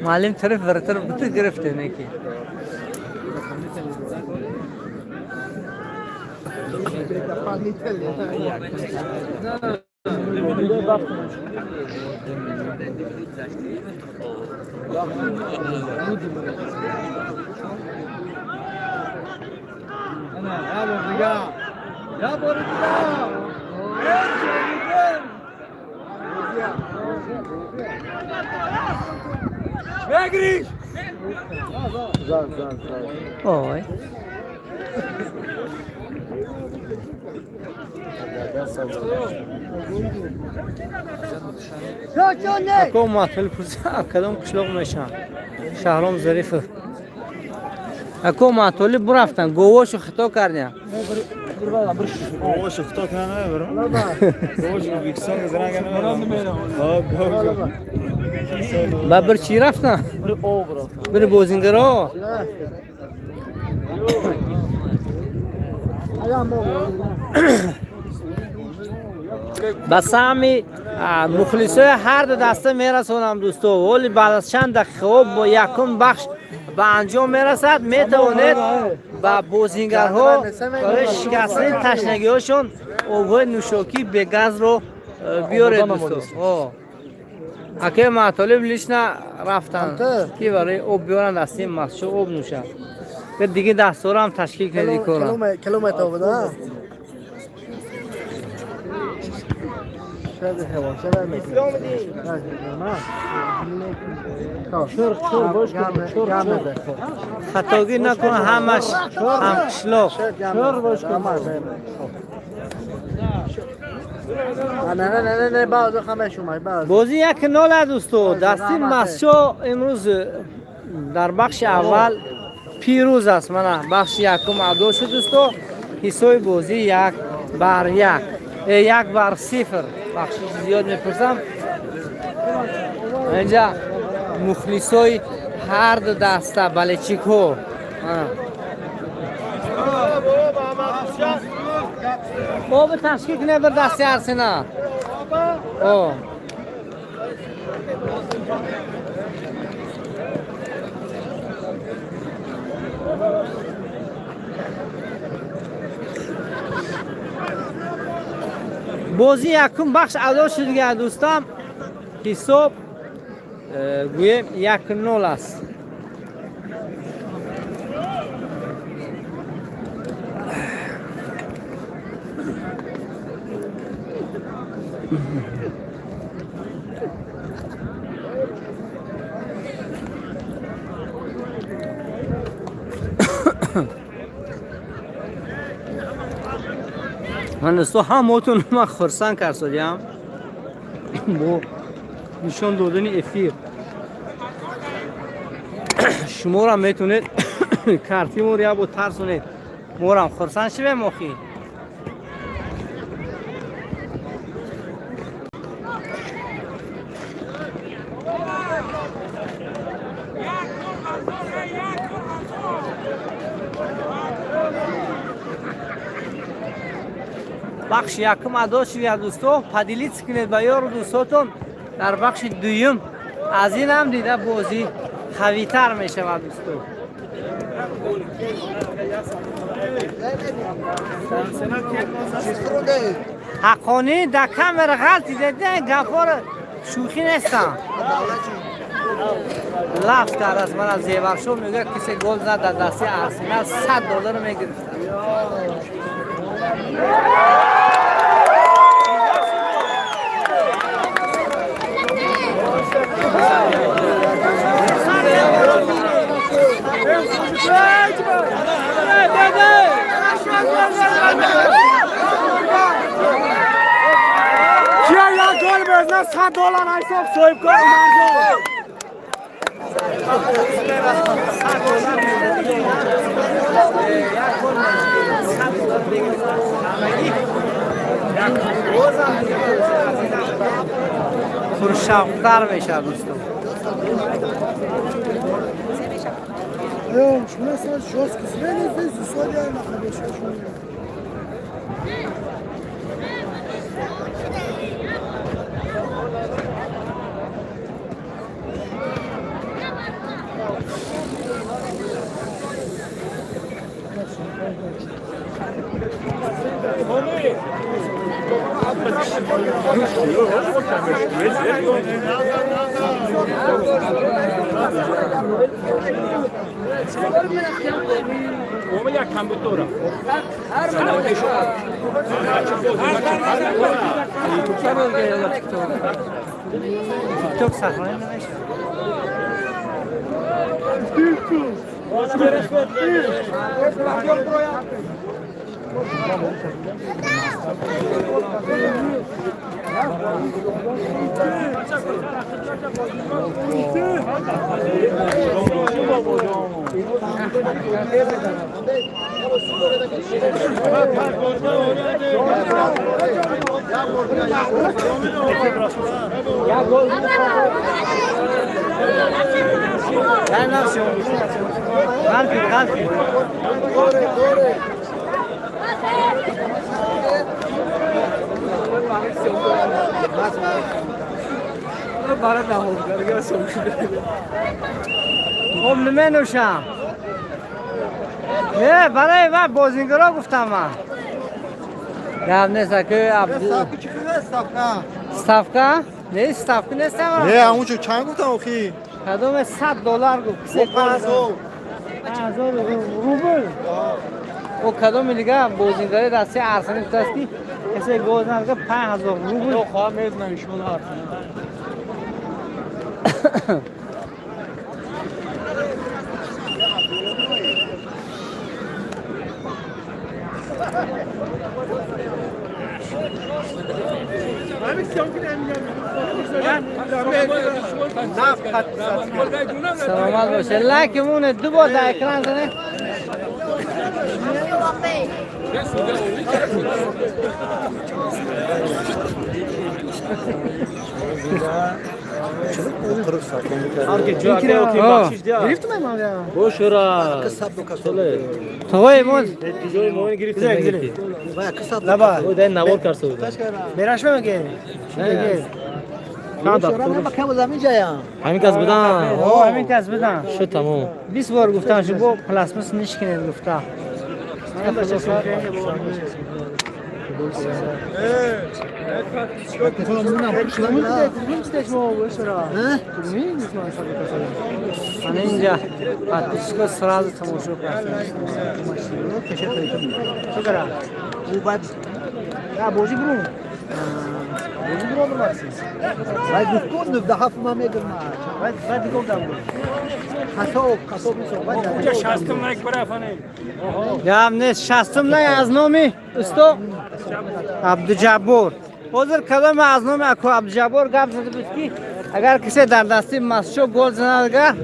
Муаллим тараф варатар буту гирифте неки. Ой. Ако маҳфил пурса, кадом қишлоқ мешаванд? Шаҳром Зарифов. Ако маҳтоли бурафтан, говошу хито кардям. Говошу хито кардам. Говошу Ӯзбекистон гузаранга. Ба bir чӣ рафтан? Bir бозингаро. Ба саҳми мухлисои ҳар ду даста мерасонам, дӯсто. Воли баъд аз чанд дақиқаҳо бо якум бахш ба анҷом мерасад, метавонед ба бозингарҳо барои шикастани ташнагиҳошон обҳои нӯшокии бегазро биёред, дӯсто. Акаи Маътолиб лично рафтанд, ки барои об биёранд, дастаи Масчо об нӯшад. Диги дастҳоро ҳам ташкил кардӣ кора. Хатогӣ накун, ҳамаш ҳамқишлоқ. Бозӣ 1-0 дӯсто. Дасти Масчо имрӯз дар бахши аввал пирӯз аст. Мана бахши якум адо шуд, дӯсто. Ҳисоби бозӣ 1-1, 1-0. Бахшиши зиёд мепурсам. Инҷа мухлисои ҳар ду даста болельщикҳо. Об ташкил кунед бір дасти Арсенал. О. Бозӣ якум бахш адо шуд, дӯстам. Ҳисоб гӯем 1-0 аст. Ман дӯсто, ҳамотон ман хурсанд карсодиам бо нишон додани эфир. Шуморо метонед картиморо як бор тарсонед, морам хурсанд шавем охи. Бахши якум адо шуд, дӯсто. Поделиться кунед ба ёру дӯстотон. Дар бахши дуюм аз ин ҳам дида бозӣ қавитар мешавад, дӯсто. Ҳаққонӣ дар камера ғалтида, гапҳоро шӯхӣ нестам. Лафз кард аз ман аз Зеваршо, мегӯяд, кисе гол зад дар дасти Арсенал, 100 доллар мегирифт. Кия як гол безна, 100 доллар ҳисоб соҳибкор Умарҷон. Як гол 100 доллар мегирифт. Бозам пуршавқтар мешавад, дӯсто. Шумо жёстко зрели здесь, условия на хорошо. Тикток сахна намешавад. Ғалтид, ғалтид. Хоб, наменӯшам. Не, барои ва бозингаро гуфтам ман. Гап нест, аки. Ставка? Не, ставка нестам. Не, ҳамунҷо чанд гуфтам охи? Кадоме 100 доллар гуфт. 5000 рубл. О, кадоми дига бозингари дастаи Арсенал гуфтааст, ки касе гол занад, 5000 рубл. Хоҳам медонам, шумо Арсенал. Саломат боше. Лайкмоне ду бор дар экран зане. Гирифтам ман. Бошура. Тоғои мо. Ҷои мо гирифтем. Лаба. О, дай навор карсо. Бераш меге. Ҳамин кас будан. О, ҳамин кас будан. Шуд, тамом. 20 бор гуфтам, шу бо пластмасс нишкинед гуфта. Ана инҷа подписчико сразу тамошо карданд. Бозӣ бурун. Бозӣ бурун. Вай гуфт, 97 ман мегирам. Гап нест, шастум лайк аз номи усто Абдуҷаббор. Ҳозир каломи аз номи аку Абдуҷаббор гап зада буд, ки агар касе дар дасти Масчо гол занад, агар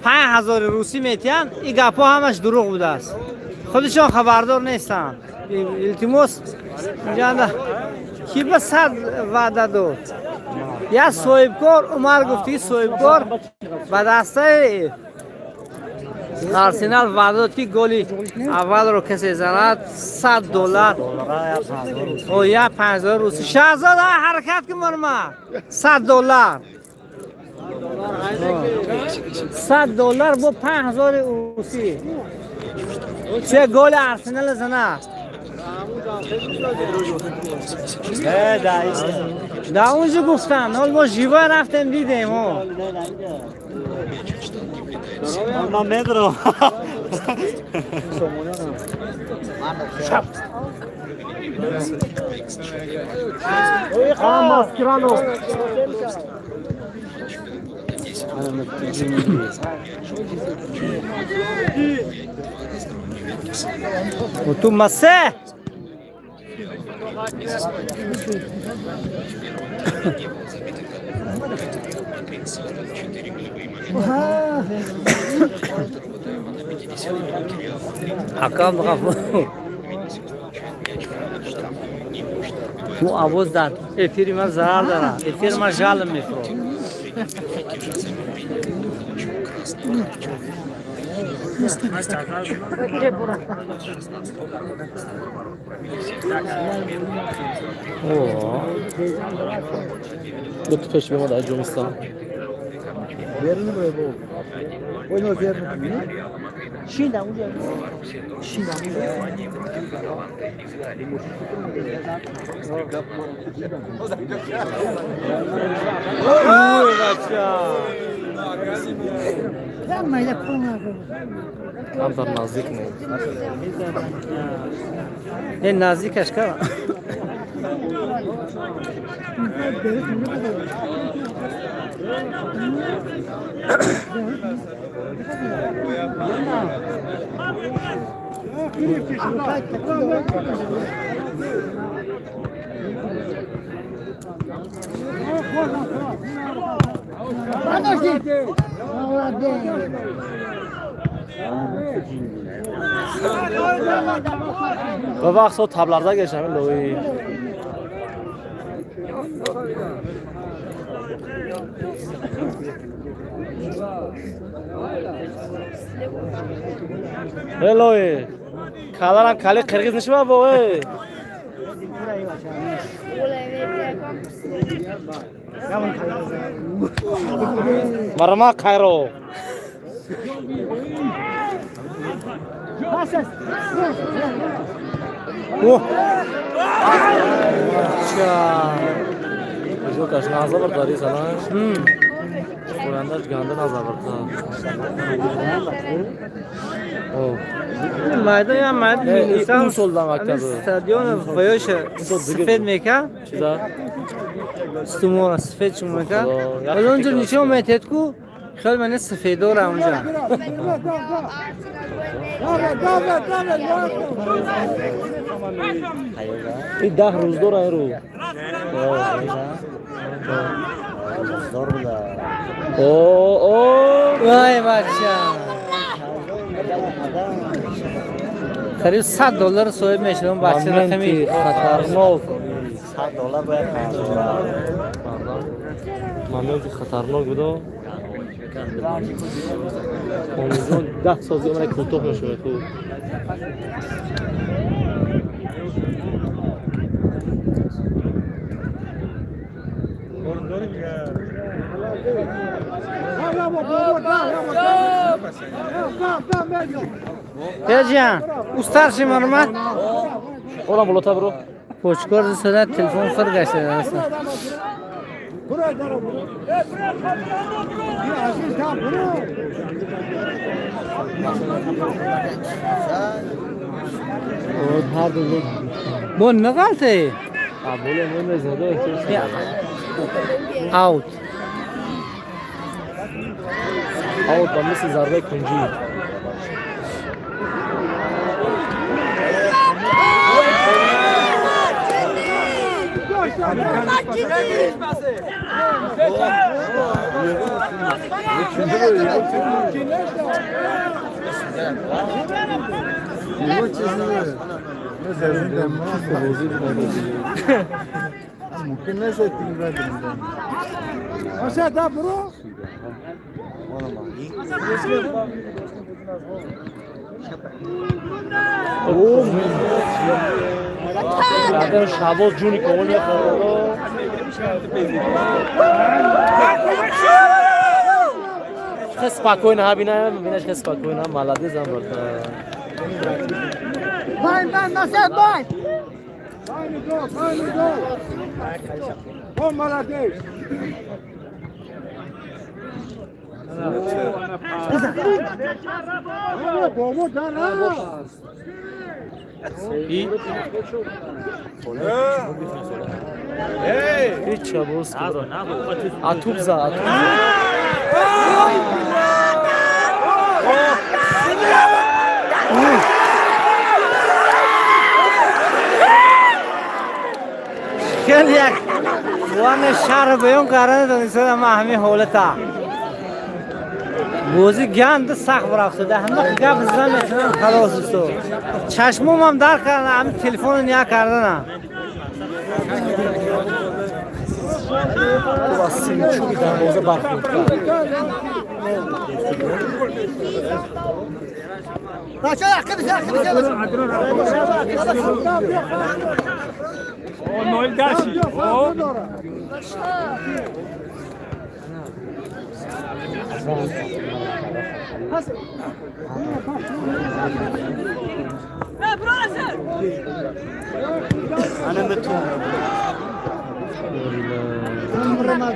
5000 русӣ метиҳанд. Ин гапҳо ҳамаш дурӯғ будааст, худашон хабардор нестанд. Илтимос, инҷанда ки ба 100 ваъда дод, як соҳибкор Умар гуфт, ки соҳибкор ба дастаи Арсенал ваъда дод, ки голи аввалро касе занад, 100 доллар о я 5000 русӣ. Шаҳзод, ҳаракат кун, марма 100 доллар, 100 доллар бо 5000 русӣ че голи Арсенал занад. Да, унҷо гуфтан, ҳол мо живо рафтем, дидем. О, Ман медонам. Ту масе. Ҳакам Ғафур. Ӯ овоз дар эфири ман зарар дорад. Эфири ман жалм мефурод. О, Ду пеш меомад аз ҷумистон. Ой, бача. Камтар наздик не. Э, наздикаш кара. Подожди! Молодец! Ба вақт со табларда гешам лои. Э, лои. Каларам кали қирғиз нишма бо э. Марама кайро. О! Бача. Жокаш назар дари сана. Ояндаш ганда назар барта. О. Майдон я майдон Не, минусам. ун сол дар мактаб. Стадион ваёша сафед мека. Чиза? Стумора сафед чун мека. Худо, як Вале онҷо фикр. нишон метед ку хел мане сафедора онҷа. Давай, давай, давай! И 10 рӯз дора ин рӯ. О, о. Вай, бача. Қариб 100 доллар соҳиб мешудам, бача рақами. Моменти хатарнок. 100 доллар бояд Моменти хатарнок будо. Омизон 10 сол зиёд мана кӯтоҳ мешавад ку. Яҷан, устарши марма. Олам болота биро. Почкор сада телефон фир гашта. Бурай, даро, бурай! Азиз, да, бурай! Бо нағалте. Аболе мемезадо. Аут. Аут ба мисли зарбаи кунҷӣ. Мумкин нест тим радим. Баъдан Шаҳбоз ҷуни комил мехӯрад. Хеле спокойно ҳа бина, бинаш хеле спокойно, молодец ам брат. Байн, байн, Насер, байн! Ҳеҷ Шаҳбоз атуб зад, атуб зад. Хеле як ван шаҳр баён карда донистада ман ҳамин ҳолата. Бозӣ ганд сахт рафтада, ҳама гап зада метавонам, халос дӯсто. Чашмомам дар кардан, ҳамин телефоно ния карданам. Ту аз симчуки дарвоза бархӯрд кард. Бача, ақиб, ақиб, ақиб.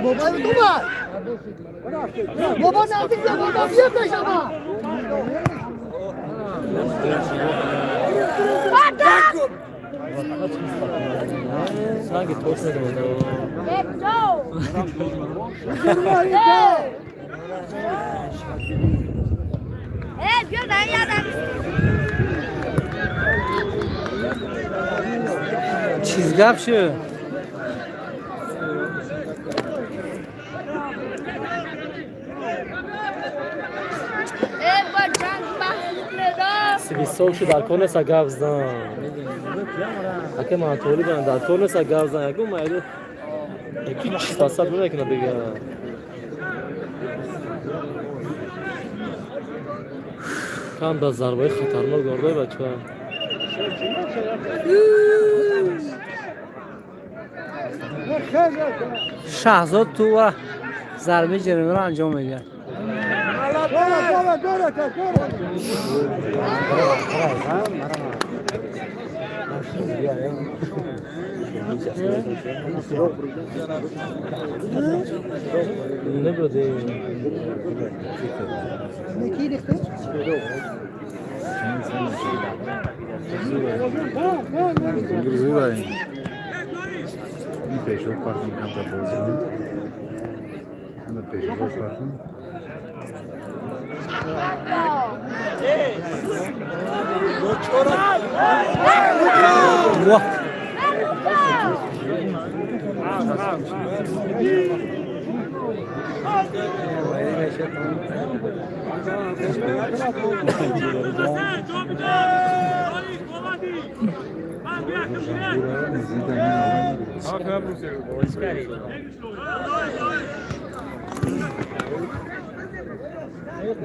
Бобо, дума! Бобо, наздик бия, бобо, бия пешама! Санги тош медонад. Эй, бیا در یادم. Чиз гап шуд? Эй, با جنگ محمود ندا. Свисток шуд, дар кор неста гап зан. Ака ман толибам, дар кор неста гап зан. Ягон майли яки чистасад намекунад дига. Кам да зарбаи хатарнок дордой бача. Шаҳзод ту ва зарбаи ҷаримаро анҷом медиҳад. Набуди. Ин пешо партон камтар бозӣ. Ана пешо партон. Воҳ!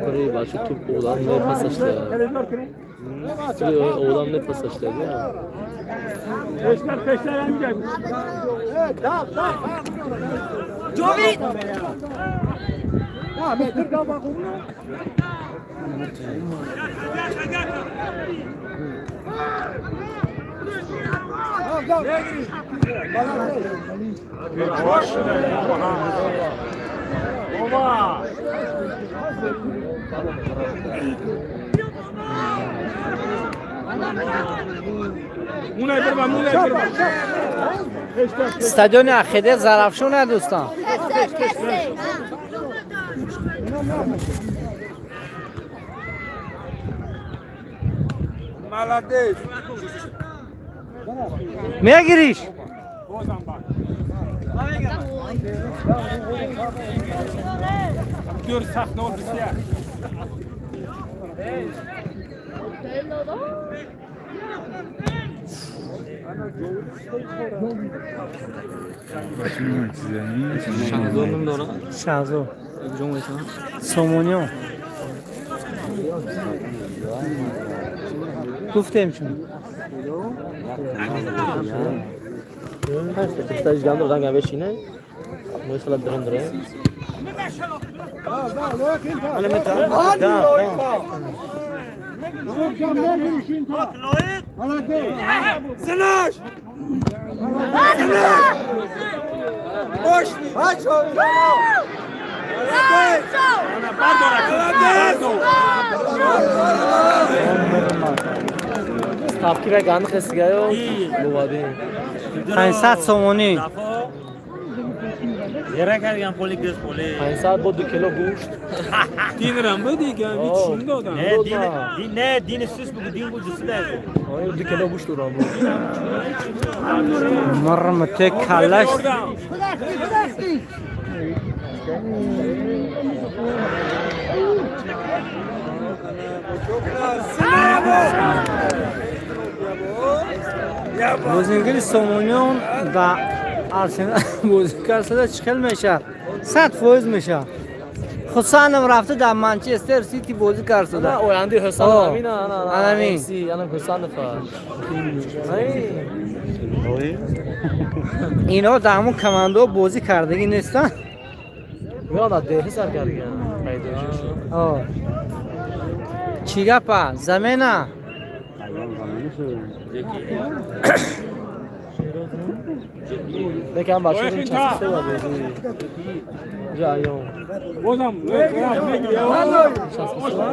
Барои бача туп одам мепасашта. Одам мепасашта. Стадиони Ахиде Зарафшон дӯстон. کسه کسه. Мегириш? Шаҳзод Сомониён гуфтем чун Ставки ва ганд хестигаё бовадин. 500 сомонӣ. 500 бо 2 кило гӯшт. Динрам буд дига, чун додам. Не, дин сус бугу, дин бугу суда. 2 кило гӯшт дорам. Мармате калаш. Бозингари Сомониён ба Арсенал бозӣ шуда чӣ хел мешавад? 100% мешавад. Хусанов рафта дар Манчестер Сити бозӣ кард шуда. Оянди Ҳусанов амина, ана Анамин. Ана Ҳусанов. Ино дар ҳамон командаҳо бозӣ кардагӣ нестанд. Ё да деҳи сар кардаган. Пайдо шуд. Чӣ гапа? Замена? Лекин бачаҳо часпида бозӣ. Ҷаён. Бозам Часпида.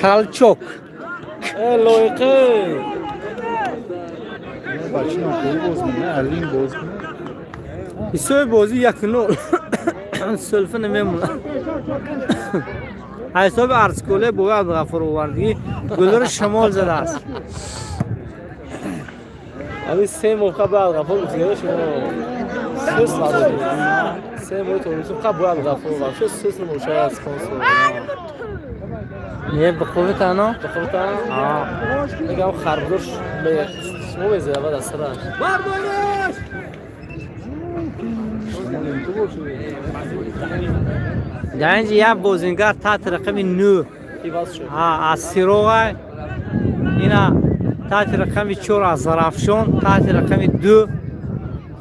Талчок. Э лоиқи. Ҳисоби бозӣ 1-0. Сулфа намемонад. Ҳисоби Арзкӯле бо Абдуғафур овардагӣ гулро шамол задааст. Ами се моҳ қабл Абдуғафур гуфтигаё шумо. Сӯс надодед. Се моҳ то қабл Абдуғафур вообще сӯс намошад спонсор. Не, ба қувват ано? Ба қувват? Мегам харбузош шумо мезанад аз сараш. Дар инҷа як бозингар таҳти рақами 9 Иваз шуд. Аз Сироғай, ина таҳти рақами 4 аз Зарафшон, таҳти рақами 2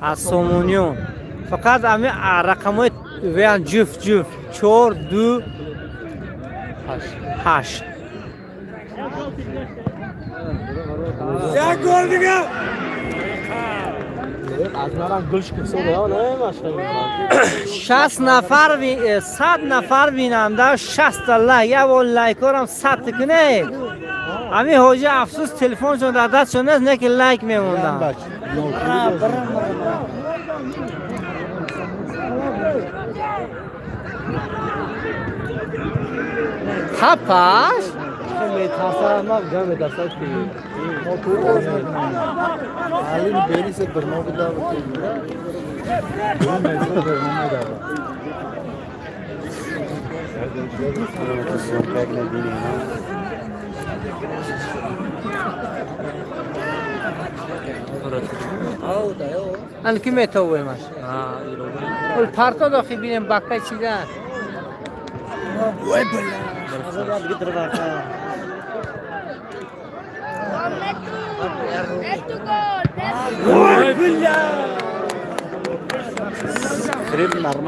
аз Сомониён. Фақат ами рақамҳои веян ҷуфт ҷуфт 4 2 8. Як гол дига. Аз манам гул шукуфсода, не машқи. 60 нафар, 100 нафар бинанда, 60 та лайк, як бор лайкорам 100 кунед. Ами ҳоҷа афсӯс телефоншон дар дастшон нест, не ки лайк мемонданд. Ҳапаш? Метарсам, ман гам метарсам ки. Ан ки метовемаш? Ул парто дохи бинем бакка чида. Нету гол, нету.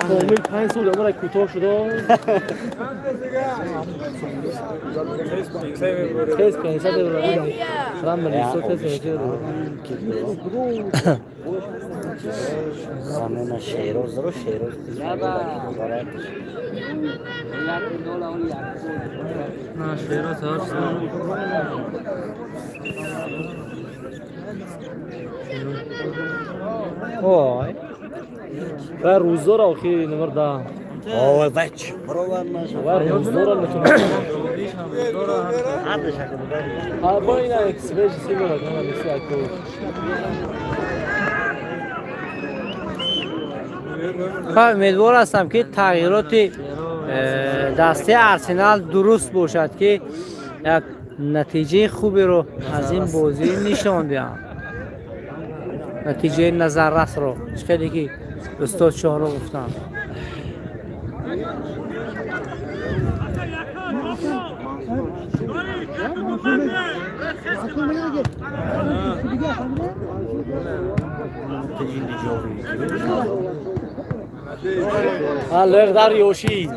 Комил 5 сол умра кӯтоҳ шуда. Тез 500 евро дидам. Рам милисо тез 500 евро. Замена Шероз ро Шероз. На Шероз. Ой. Ва рӯздора охи номер 10. Ой, вач, баровар наша. Ва рӯздора метавонад. Ҳар шакл будан. Бо ина свеж сигора кана мисли ако. Ха, умедвор ҳастам, ки тағйироти дастаи Арсенал дуруст бошад, ки як натиҷаи хуберо аз ин бозӣ нишон диҳанд, натиҷаи назаррасро, чӣ хеле ки устод Шоҳро гуфтанд. А лег дар ёши.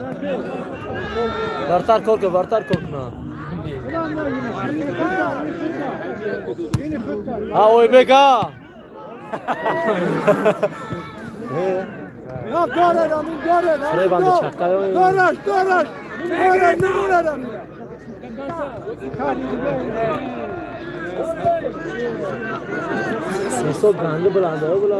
Бартар кор кун, бартар кор кун. А Ойбека. Дорад, амин, дорад. Фребанда чаққа. Дорад, дорад. Дорад, дорад, амин. Сисо ганди буланда, була.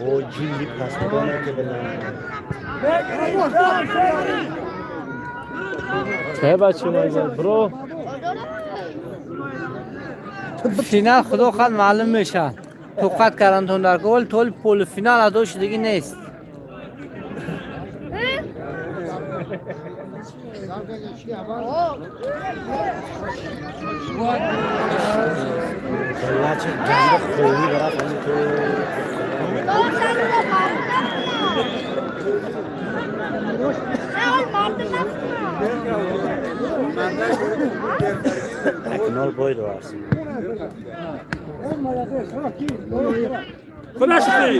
О, ҷинди пасбона ки била. Чه бача майза, бро. Финал худо хоҳад маълум мешавад. Тоқат кардантон дар гол тол полуфинал адо шудагӣ нест. Бала чӣ ганди хӯрӣ бараф ҳамин ту. Акнал бой до аст. Худаш кути.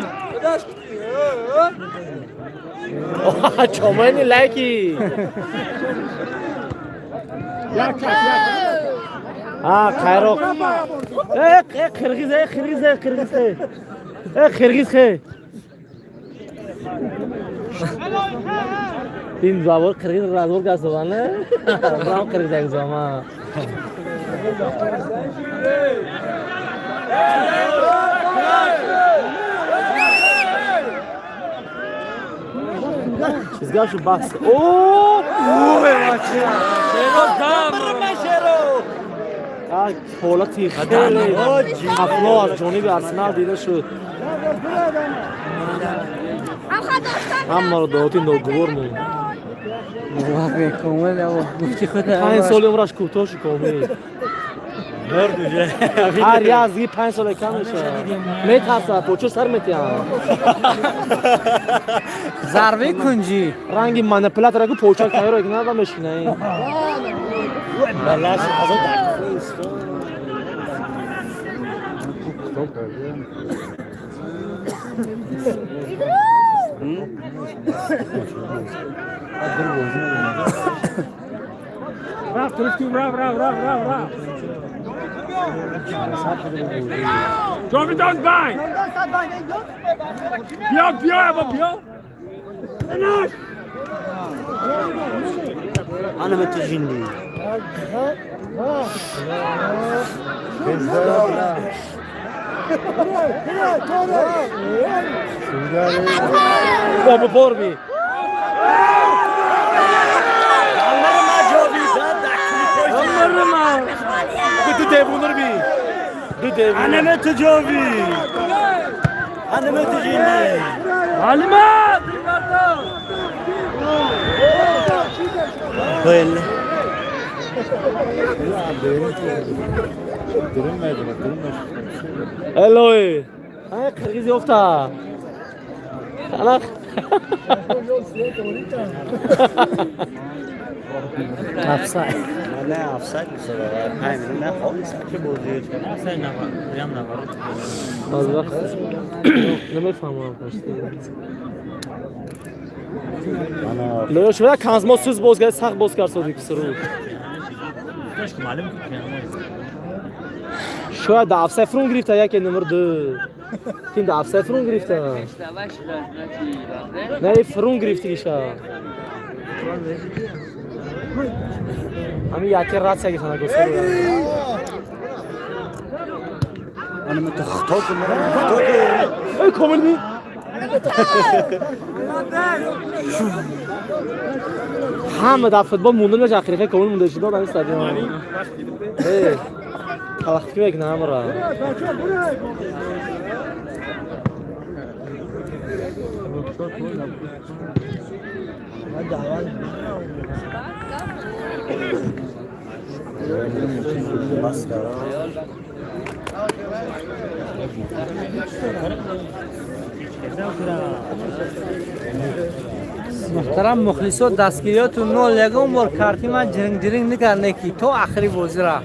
Чомани лайки. А, Қайроқ. Э, э, қирғиз, э, қирғиз, э, қирғиз, э. Э, қирғиз, э. Ин забор қирғиз разбор гасована. Рам қирғиз як зама. Чизга шу бас. О! Шеро дам. Як ҳолати хеле хафло аз ҷониби Арсенал дида шуд. Ҳамаро даоти ногувор монд. Комил гуфти худ. 5 соли умраш кӯтоҳ шуд, Комил. Ҳар як аз диги 5 сола кам мешавад. Метарсад, почо сар метиҳам. Зарбаи кунҷӣ. Ранги манипулятора ку поча тайёр нада мешина. Бала чӣ азо дакфист. Рафт, рафтум, рафт, рафт, рафт, рафт, рафт. Ҷовидон бай. Биё, биё, або биё. Наш. Ана ме ту ҷинди. Бобо борби. Амарма. Ду девунур би. Ду девунур. Ана ме ту ҷови. Ана ме ту ҷинди. Алима! Бел. Элой. Ай қирғиз ёфта. Алақ. Офсайд. Не, офсайд мисола. Ҳамин не холис ки бозӣ. Баъзе вақт намефаҳмам почти. Ана Лоё шумо канзмо суз боз кард, сахт боз кард Содиқ Сурур. Шояд дар офсайд фурон гирифта, яке номер ду. Тим дар офсайд фурон гирифта. Не, фурон гирифтигиша. Ҳамин яке ратсия гирифта нагоста. Эй, комил ми? Ҳама дар футбол монда меша, ахири комил монда шуда дар стадион. Э, талахтӣ мекунад ҳамаро. Муҳтарам мухлисо, дастгириёту нол, ягон бор карти ман ҷиринг ҷиринг накард, ки то ахири бозира.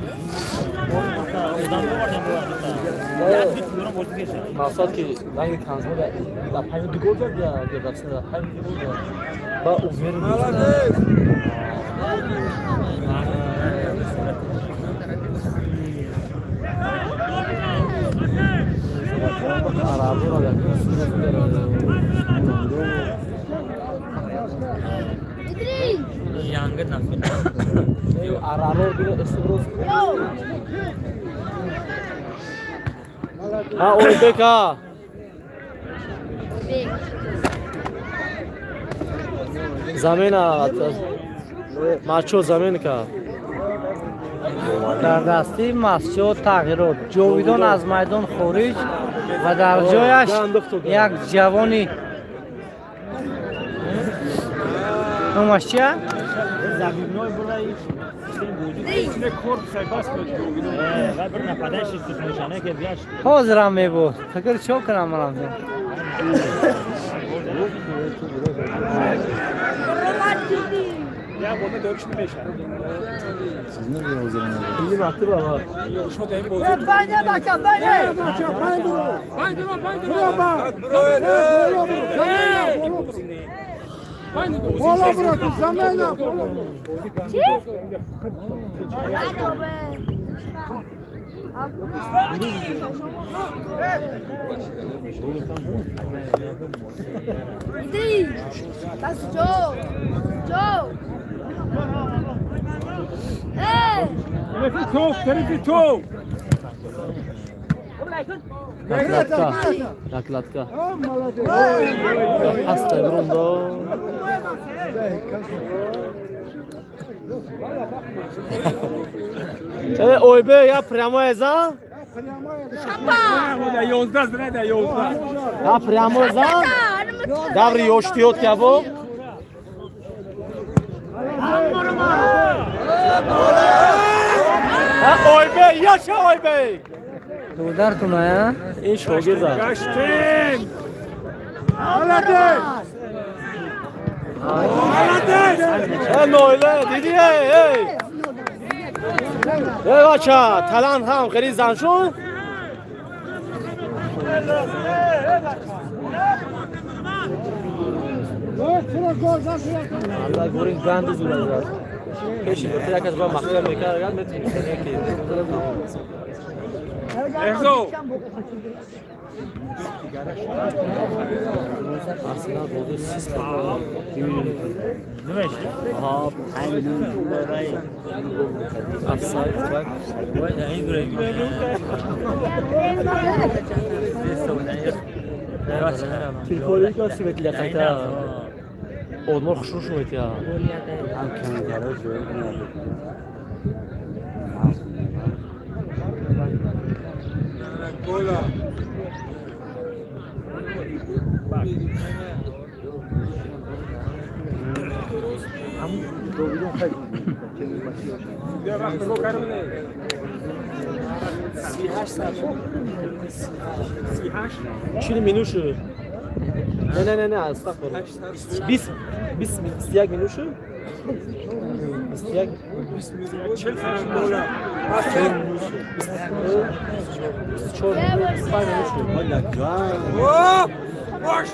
Мақсад ки ранги канзмо дар панҷ ду гол зад я дар панҷ ду гол зад. Ба уверен. Ҳа, Ойбека. Замена мачо замен кард. Дар дастии масҷо тағйирот, Ҷовидон аз майдон хориҷ ва дар ҷояш як ҷавони номаш чия? Ҳозирам мебуд, фикр чо кунам манам. Чӣ? Идрис! Ҷо! Ҷо! Эй! Топ, тарафи топ. Накладка. Накладка. Ҳаста брондо. Э, Ойбе, я прямое зан? Да 11 зра, да 11. Я прямое зан? Даври ёштиёт кабо? Ойбе, яша Ойбе! Додаратуная? Ин шогирда. Гаштем. Э, нойле, диди, эй, эй! Эй, бача, талант ҳам хеле зан шуд? Алла горин ганди зура зад. Пеши бурта як аз ба махфия мекард, агар метавонист ки. Эрзо. Арсенал бозӣ сист кард. Аҳа, офсайд так. Телефони ка светля қайта. Одмор хушрӯ шуметя. Я вақт нигоҳ кардам. 40 минут шуд. Не, не, не, не, астағфируллоҳ. 20 20 21 минут шуд? 21 40 минут шуд. 24 25 минут шуд. Бош.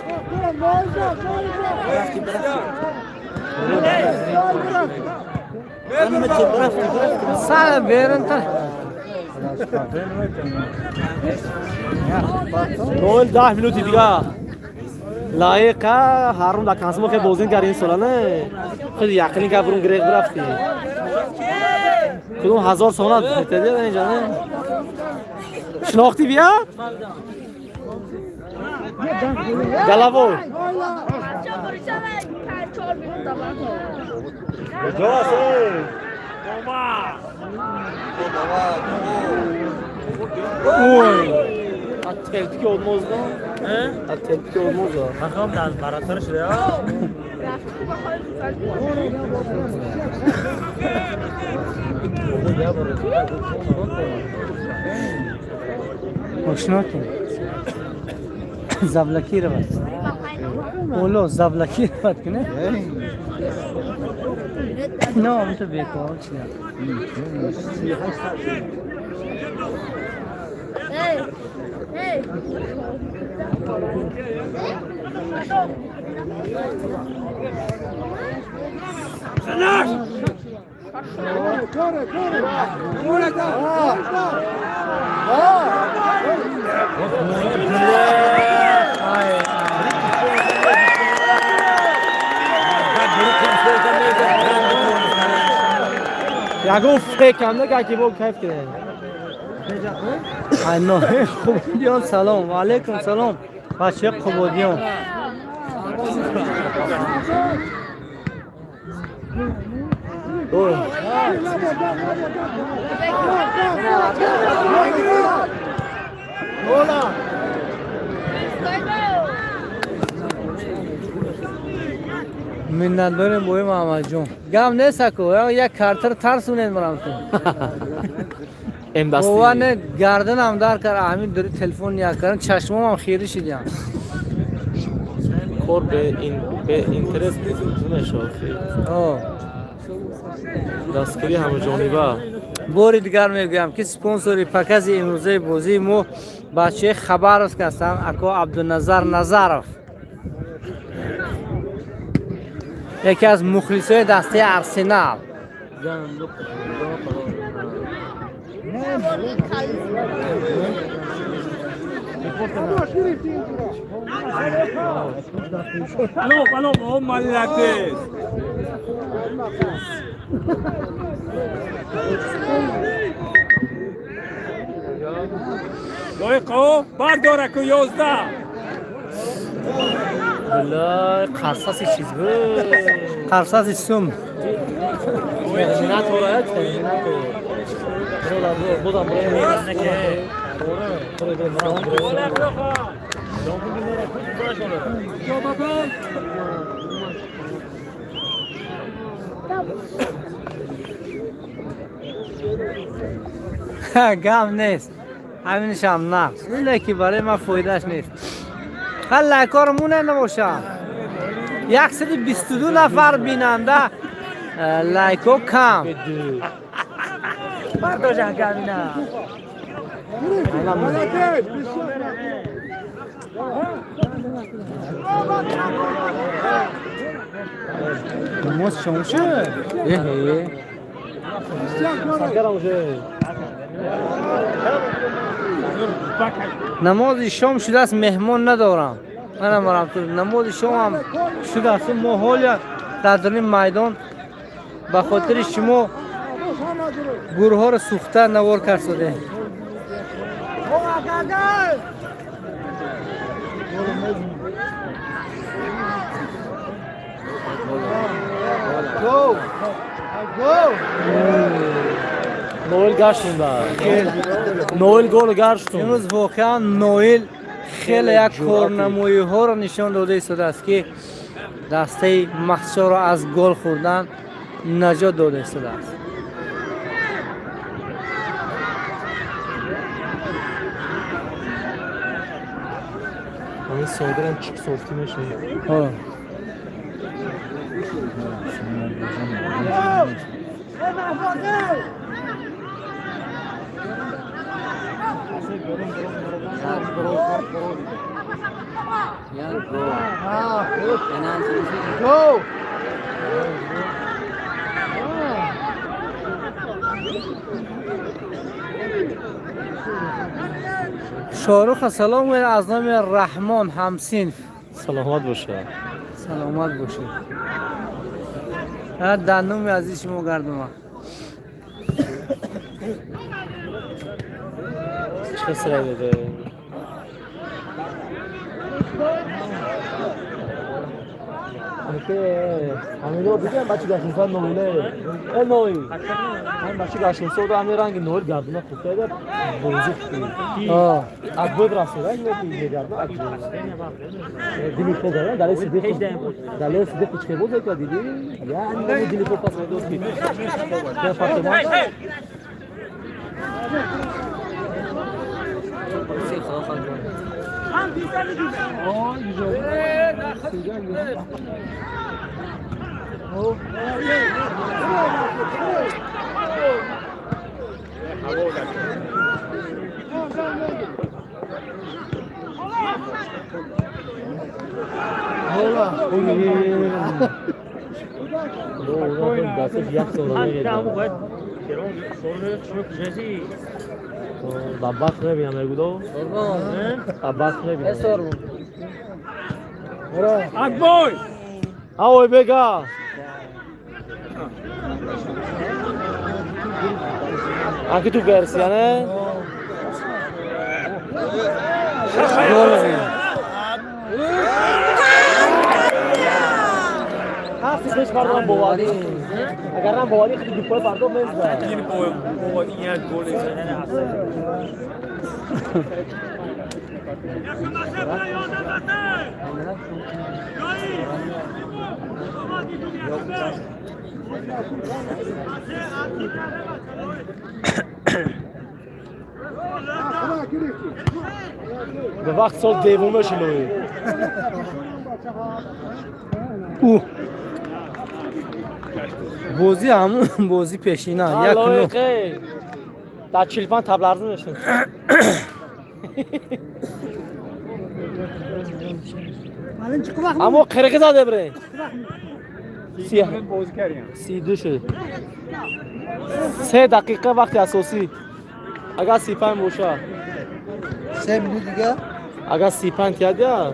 Сар берун та. Ноил 10 минути дига. Лоиқа ҳарун дар консмо хе бозин кард ин сола не. Худ яқини ка бурун гирех бирафти. Кудум ҳазор сона метади инҷа не? Шинохтӣ бия? Головой. 4 میلیون دلار. Ой. Ателпики olmaz da. He? Atelpiki olmaz da. Bakalım da baratları şuraya. Ошнотон. Заблоки равад. Оло, заблоки равад ки не? Не, ам то бекор чи. Hey, hey. Ягон фекам нага ки бо кайф кунем. Айно, Қубодиён салом. Ва алайкум салом. Бачаи Қубодиён. Миннатдорем бои Муҳаммадҷон. Гап нест аку, як картаро тарсунед марам ту. Эмбасти. Бовар не, гарданам дар кард, ҳамин дури телефон як кардам, чашмомам хири шидям. Кор бе ин бе интерес намешавад. О. Дастгирӣ ҳамаҷониба. Бори дигар мегӯям, ки спонсори покази имрӯзаи бозии мо бачаи Хабаровск ҳастанд, ако Абдуназар Назаров. Яке аз мухлисои дастаи Арсенал. Алло, алло, о, молодец. Лоиқо, бардора ку 11. Билай, қарсаси чиз буд. Қарсаси сум. Терминатор, терминатор. Будам Гап нест. Ҳаминашам нақс. Леки барои ман фоидааш нест. Ха лайкҳоро муне набошам. 122 нафар бинанда, лайкҳо кам. Бардошан камина. Намоз шом шуд? Эҳе. Намози шом шудааст, меҳмон надорам. Манам марам ту намози шомам шудааст. Мо ҳоля дар даруни майдон ба хотири шумо гурҳоро сӯхта навор карсодем. Ноил гаштунда. Ноил гол гаштун. Имрӯз воқеан Ноил хеле як корнамоиҳоро нишон дода истодааст, ки дастаи махсусро аз гол хӯрдан наҷот дода истодааст. Ҳамин содирам чик софтӣ мешавад. Ҳо. Шоҳруха, салом гӯед аз номи Раҳмон, ҳамсинф. Саломат бошад. Саломат бошед. Дар номи азиз шумо гардума. Чӣ сирай дода? Ҳамино дидем, бачи гашинса ноиле. Э ной. Ҳам бачи гашинса да ҳами ранги ноил гардуна хубтайда бозӣ хуб. Аз буд рафтода ки гардуна аз дили по гардуна дале сидиқ дале сидиқ чӣ боз ка диди? Яъни дили по пас медост ки. Я Фатима. Бабас мебинам, мегудо. Аббас мебинам. Акбой! Авой бега. Anche tu persi, eh? ҳафти пеш бардорам боварӣ. Агар нам боварӣ худи дупои бардор мезда. Ин боварӣ як гол. Ба вақт сол девона шилои. Ӯ бозӣ ҳамун бозӣ пешина як нӯ. Дар 45 табларзӣ мешин. Аммо қирғи заде бре. 32 шуд. 3 дақиқа вақти асосӣ. Агар 35 боша. 3 минут дига. Агар 35 тиядя.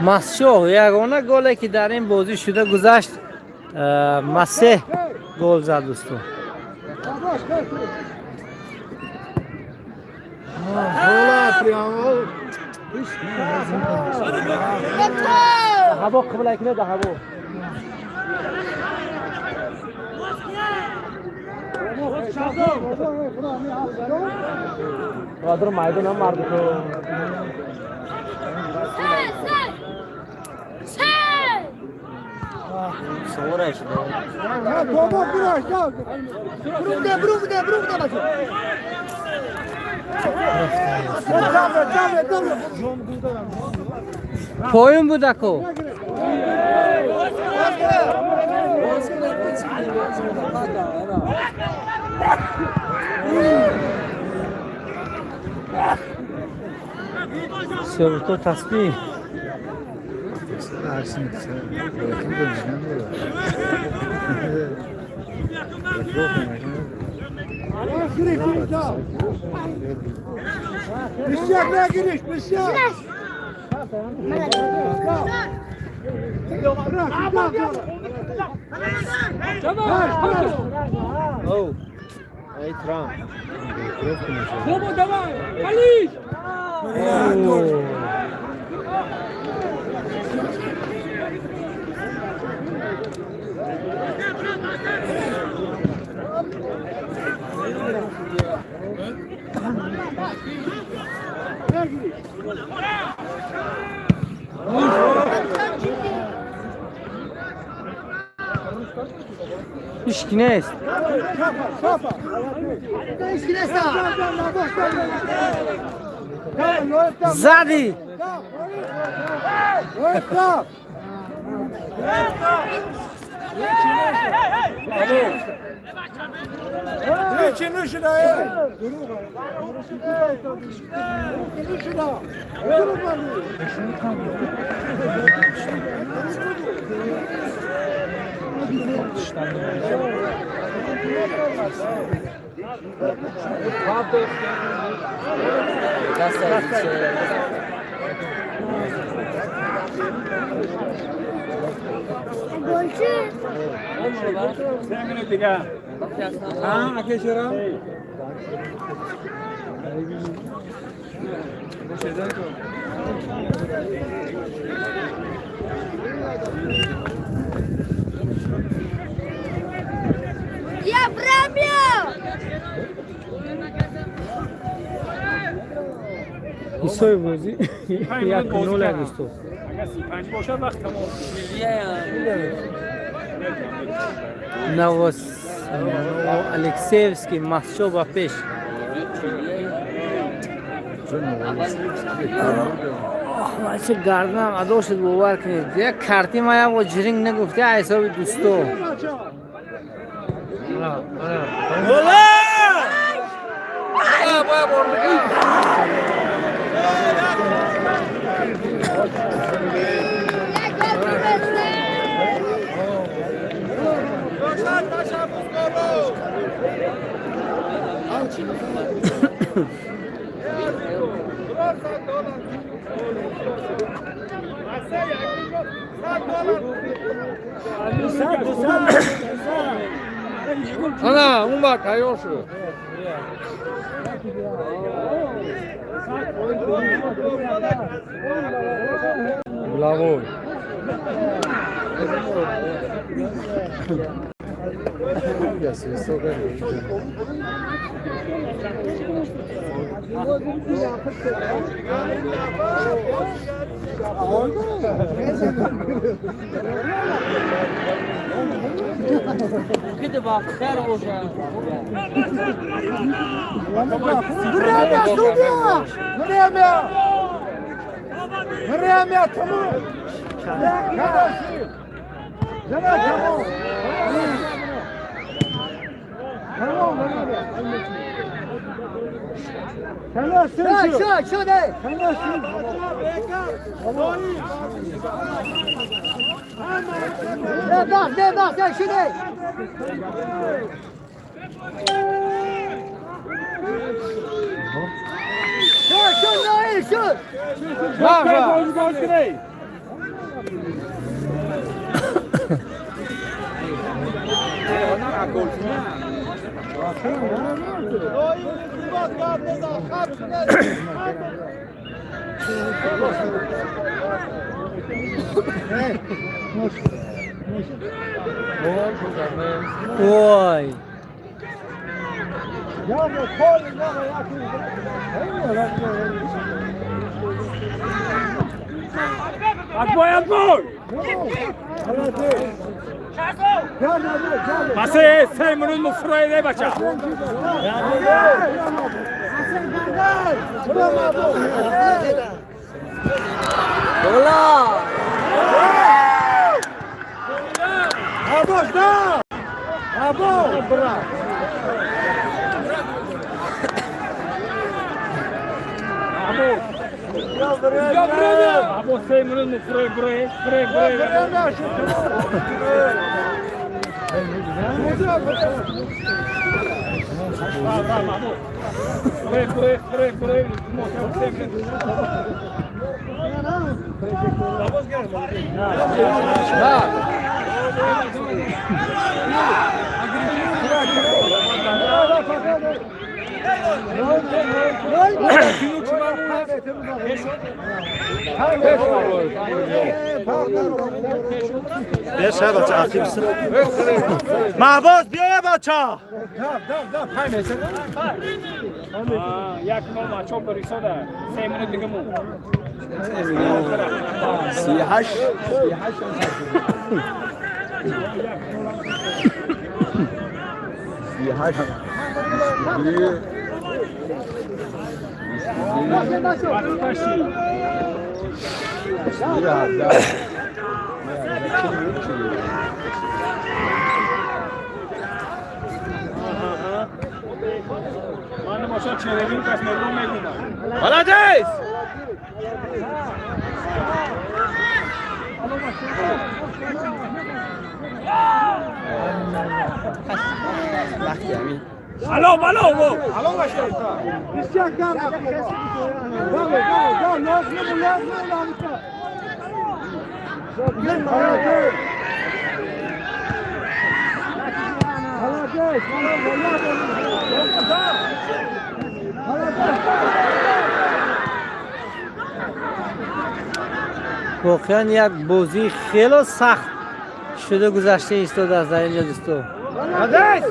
Масшоҳ ягона голе ки дар ин бозӣ шуда гузашт, Масеҳ гол зад, дӯстон. Ҳаво қибла кунед, ҳаво. Бародар, майдон ҳам марду ку. Бобо бираш, Бру буда, бру буда, бру буда бача. Поён будаку. Сёрто тасбih. Бисяк нагириш, бисяк. Эй Трамп. Бобо, давай! Алиш! Ҳички нест. Задӣ. Ҳеҷи нашуда. Голчи. Я пробил! Исои бозӣ 1-0 дӯсто. Агар 35 бошад вақт тамом. Новос Алексеевский Махчо ба пеш. Чӣ гарданам адо шуд, бовар кунед. Як карти ма як бор ҷиринг нагуфти ҳисоби дӯсто. Я гол привезли! Ана, унвар тайёр шуд. Главой. Время, судья! Время! Время, тамом! Кадаши! Жана, тамом! Тамом, время! Кадаши! Шо, шо, дай! Кадаши! Не, бас, не, шо, дай! Шо, шо, дай, шо! Гол кунед. Ой! Отбой, отбой! Масе, 3 минут муфроиде бача. Або 3 минут муфрои брои, брои, брои. Брои, брои, брои, брои. Mahbus биёя бача. Як нол мачо барисода. 3 минут дига мон. 38 38 22. Бошад черевин кас мегум мегумад. Молодец! Алло, алло, во! Алло, башта. Воқеан як бозии хело сахт шуда гузашта истодааст дар инҷо, дӯсто. Молодец!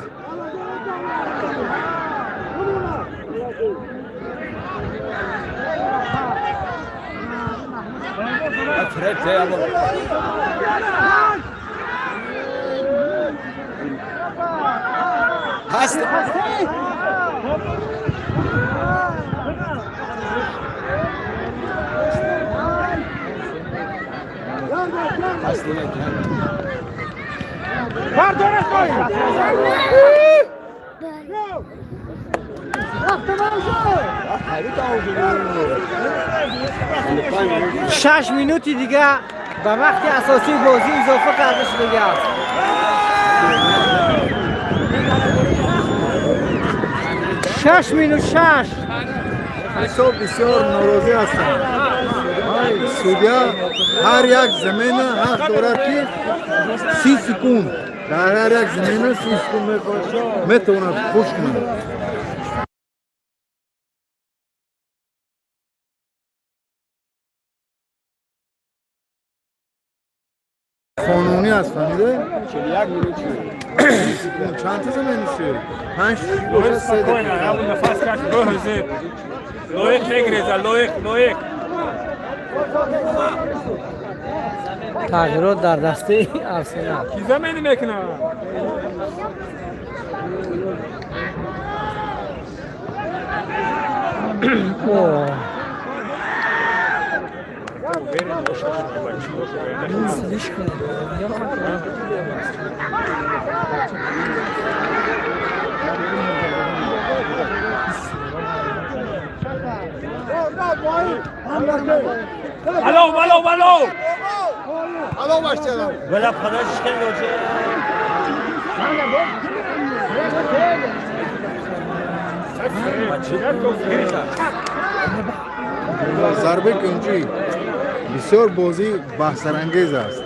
Ҳаст. Бардораш поин. 6 минути дига ба вақти асосии бозӣ изофа карда шудагӣ аст. 6 минут, шаш. Бисёр бисёр норозӣ ҳастам. Судья ҳар як замена ҳақ дорад, ки 30 секунд, дар ҳар як замена 30 секунд метавонад хуш кунад. Қонунӣ аст, фаҳмида? Чанд та замена шуд? Панҷ бошад, се Спокойно, дақиқа. ҳамун нафас каш, рӯҳ зид. Лоиқ мегреза, лоиқ, лоиқ. Тағйирот дар дастаи Арсенал. Ки замени мекунад? О, Алло, алло, алло! Алло, баштадам. Вала падашкан роҷе. Зарбаи кунҷӣ. Бисёр бозӣ баҳсарангез аст.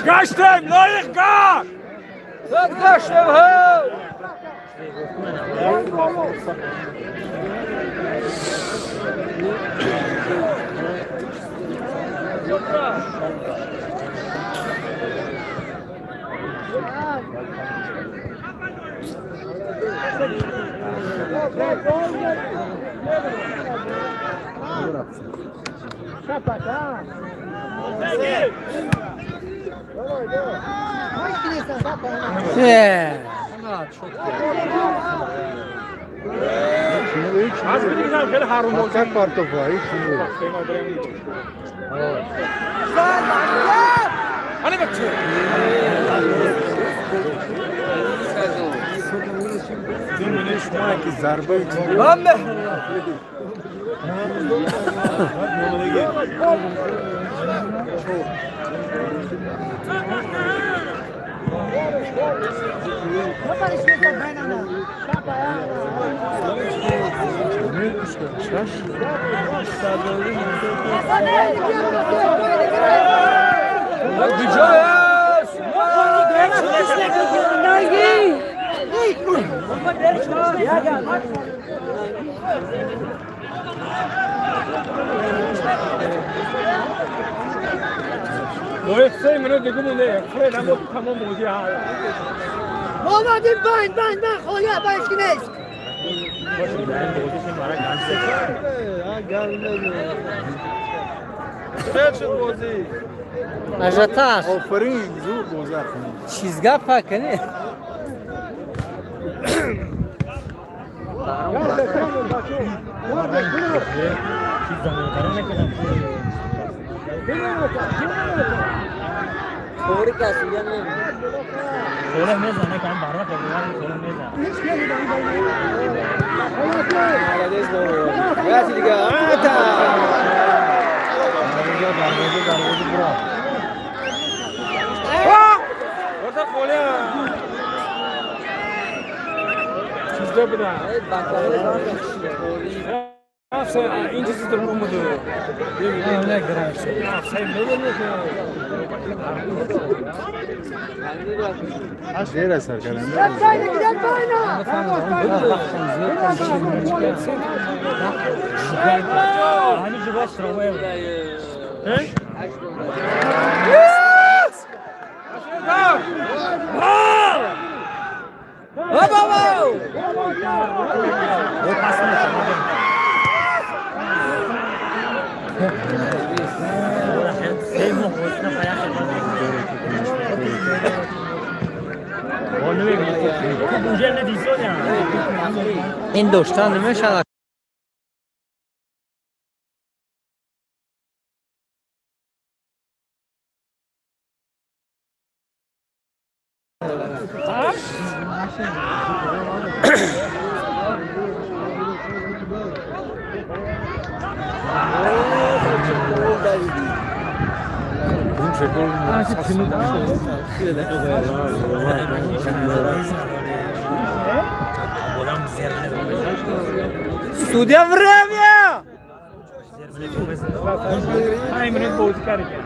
Гаштем, лоиқ гашт! Гаштем ҳо. Аз бидигам хеле ҳаром бозӣ. Как партофа, ҳеҷ набуд. Ана бача. Шумо ки зарбаи Мамме. Лоиқ 3 минут дига монде. Фред ҳам тамом бозӣ ҳа. Омадим байн байн байн холӣ байш ки нест. Ажиотаж. Офарин, зуд бозӣ кунед. Чиз гапа кани? Чизда буда. Ин чизи дар омаду. Зер сар кардам. Ин доштан намешавад. Судья, время! 5 минут бозӣ кардем.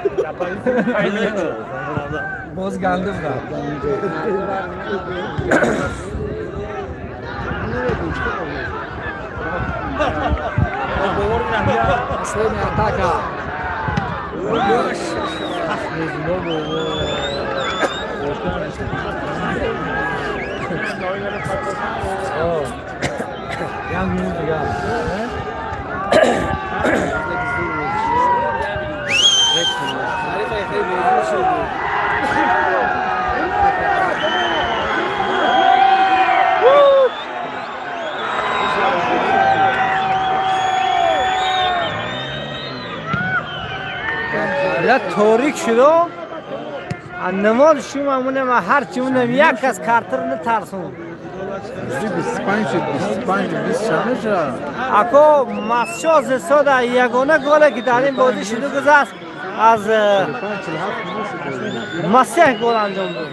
5 минут. Боз гандим да. Последняя атака. Я торик шудо. Намоз шума мунем ҳар чи мунем як кас картир натарсун. 25 шуд, 25, 20 чанд мешавад? Ако масчо зесода ягона голе ки дар ин бозӣ шуду гузашт аз 45, 47 минут шуд бозӣ. Масеҳ гол анҷом дод.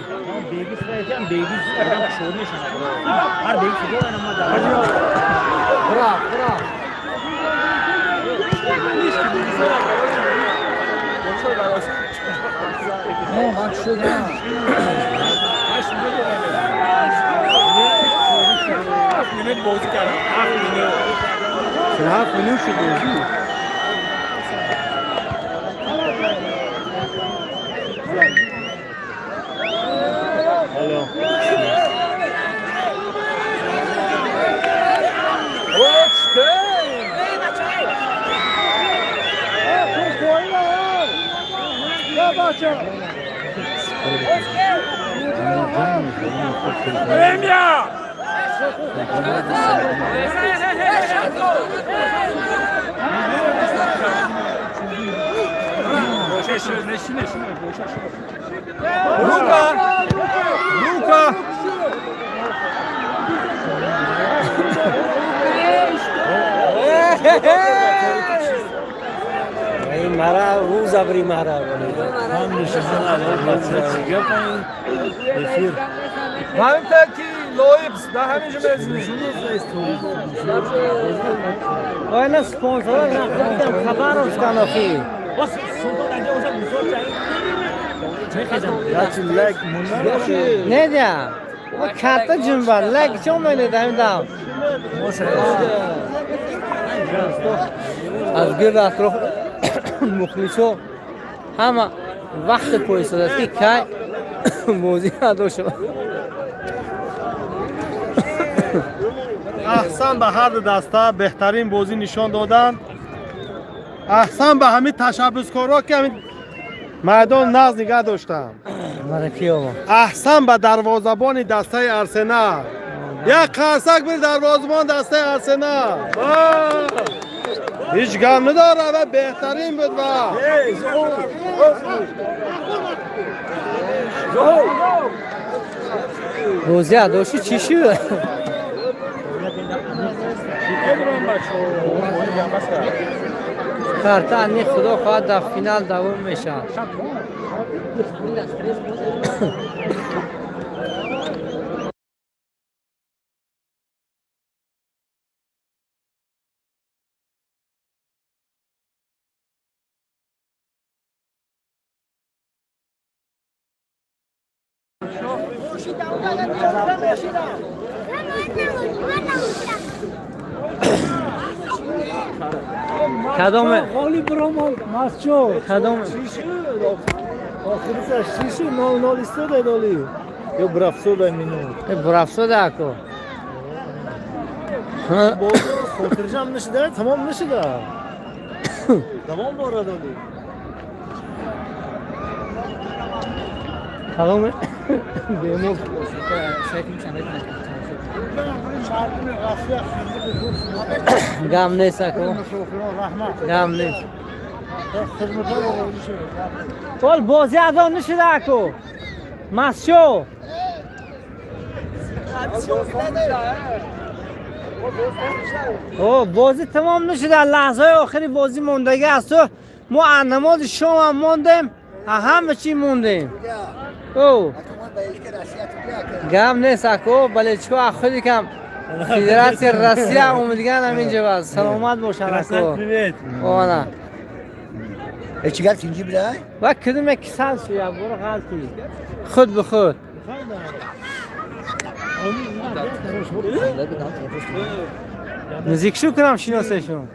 Браво, браво. Минут бозӣ кардем. 7 минут. 47 минут шуд бозӣ. Время! Рука! Рука! Ин мара рӯз абри мара. Ҳамин ки лоиқ дар ҳаминҷо мезанем. Ойна спонсорон рафтам хабаровскан охи. Не дя. Ма карта ҷунбан, лайк чон менед ҳамин дам. Аз гирду атроф мухлисо ҳама вақти поистодааст, ки кай бозӣ адо шавад. Аҳсан ба ҳар ду даста, беҳтарин бозӣ нишон доданд. Аҳсан ба ҳамин ташаббускорҳо, ки ҳамин майдон нағз нигаҳ доштанд. Аҳсан ба дарвозабони дастаи Арсенал. Як қарсак бир дарвозабон дастаи Арсенал. Ҳеҷ гап надорад ва беҳтарин буд ва бозӣ адо шуд. Чӣ шуд? Карта ани худо хоҳад дар финал давом мешавад. Кадом Ғолиб баромад Масчо. Кадом Охирисаш шишу 0-0 истода доли. Ё брафсода минут. Брафсода ако. Бозӣ хотирҷам нашуда, тамом нашуда. Давом дорад доли. Кадом бемор гам нест ако, гам нест. Ол бозӣ адо нашуда ако. Масчо. О, бозӣ тамом нашуда, лаҳзаҳои охири бозӣ мондагӣ аст. Мо аз намози шомам мондем, ҳама чӣ мондем. О, гам нест ако, бале чико худи кам Федератсия Россия омадиган ҳаминҷа аст. Саломат бошанд ако. Она. Чӣ гап чинҷи била? Ва кадуме кисал шу як бора ғалти. Худ ба худ. Наздик шу кунам шиносешон.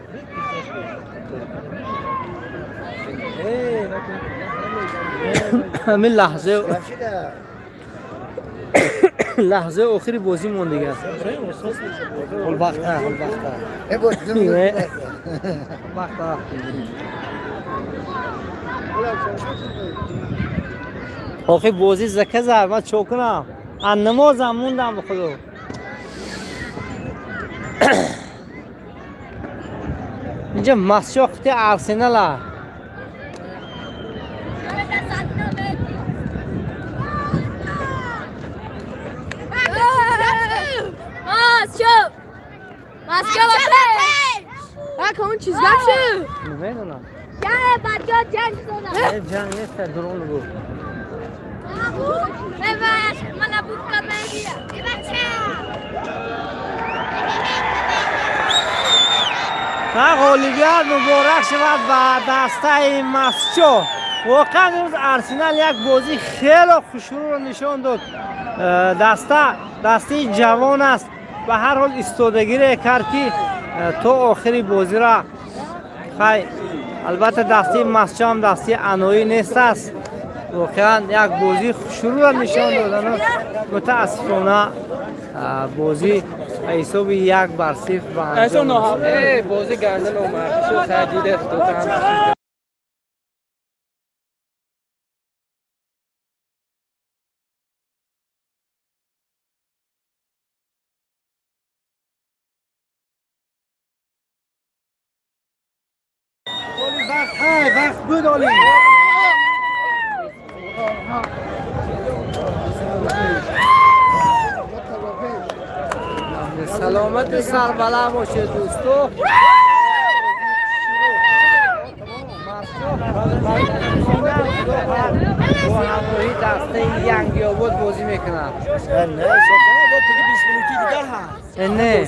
Ҳамин лаҳзаи охири бозӣ мондига аст. Охи бозӣ зака зад, ман чо кунам? Аз намозам мондам ба худо. Инҷа Масчо қити Арсенала. Масчо! Ака, он чиз гап шуд? Намедонам. Ҷанг бачаҳо ҷанг шуданд. Ҷанг нест, дурӯғ нагӯ. Мана бутка мегира. Ғолибият муборак шавад ба дастаи Масчо. Воқеан имрӯз Арсенал як бозӣ хеле хушрӯро нишон дод. Дастаи ҷавон аст, ба ҳар ҳол истодагире кард, ки то охири бозиро хай. Албатта дастаи Масчо ҳам дастаи аноӣ нест аст. Воқеан як бозии хушрӯро нишон додану мутаассифона бозӣ ба ҳисоби 1-0 ба анҷом расид. Бозӣ ганда номард шуд, садида додам. Вақт буд оли. Саломату сарбаланд бошед, дӯсто. Бо ҳамроҳи дастаи Янгиобод бозӣ мекунад. Не,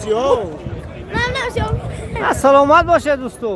саломат бошед, дӯсто.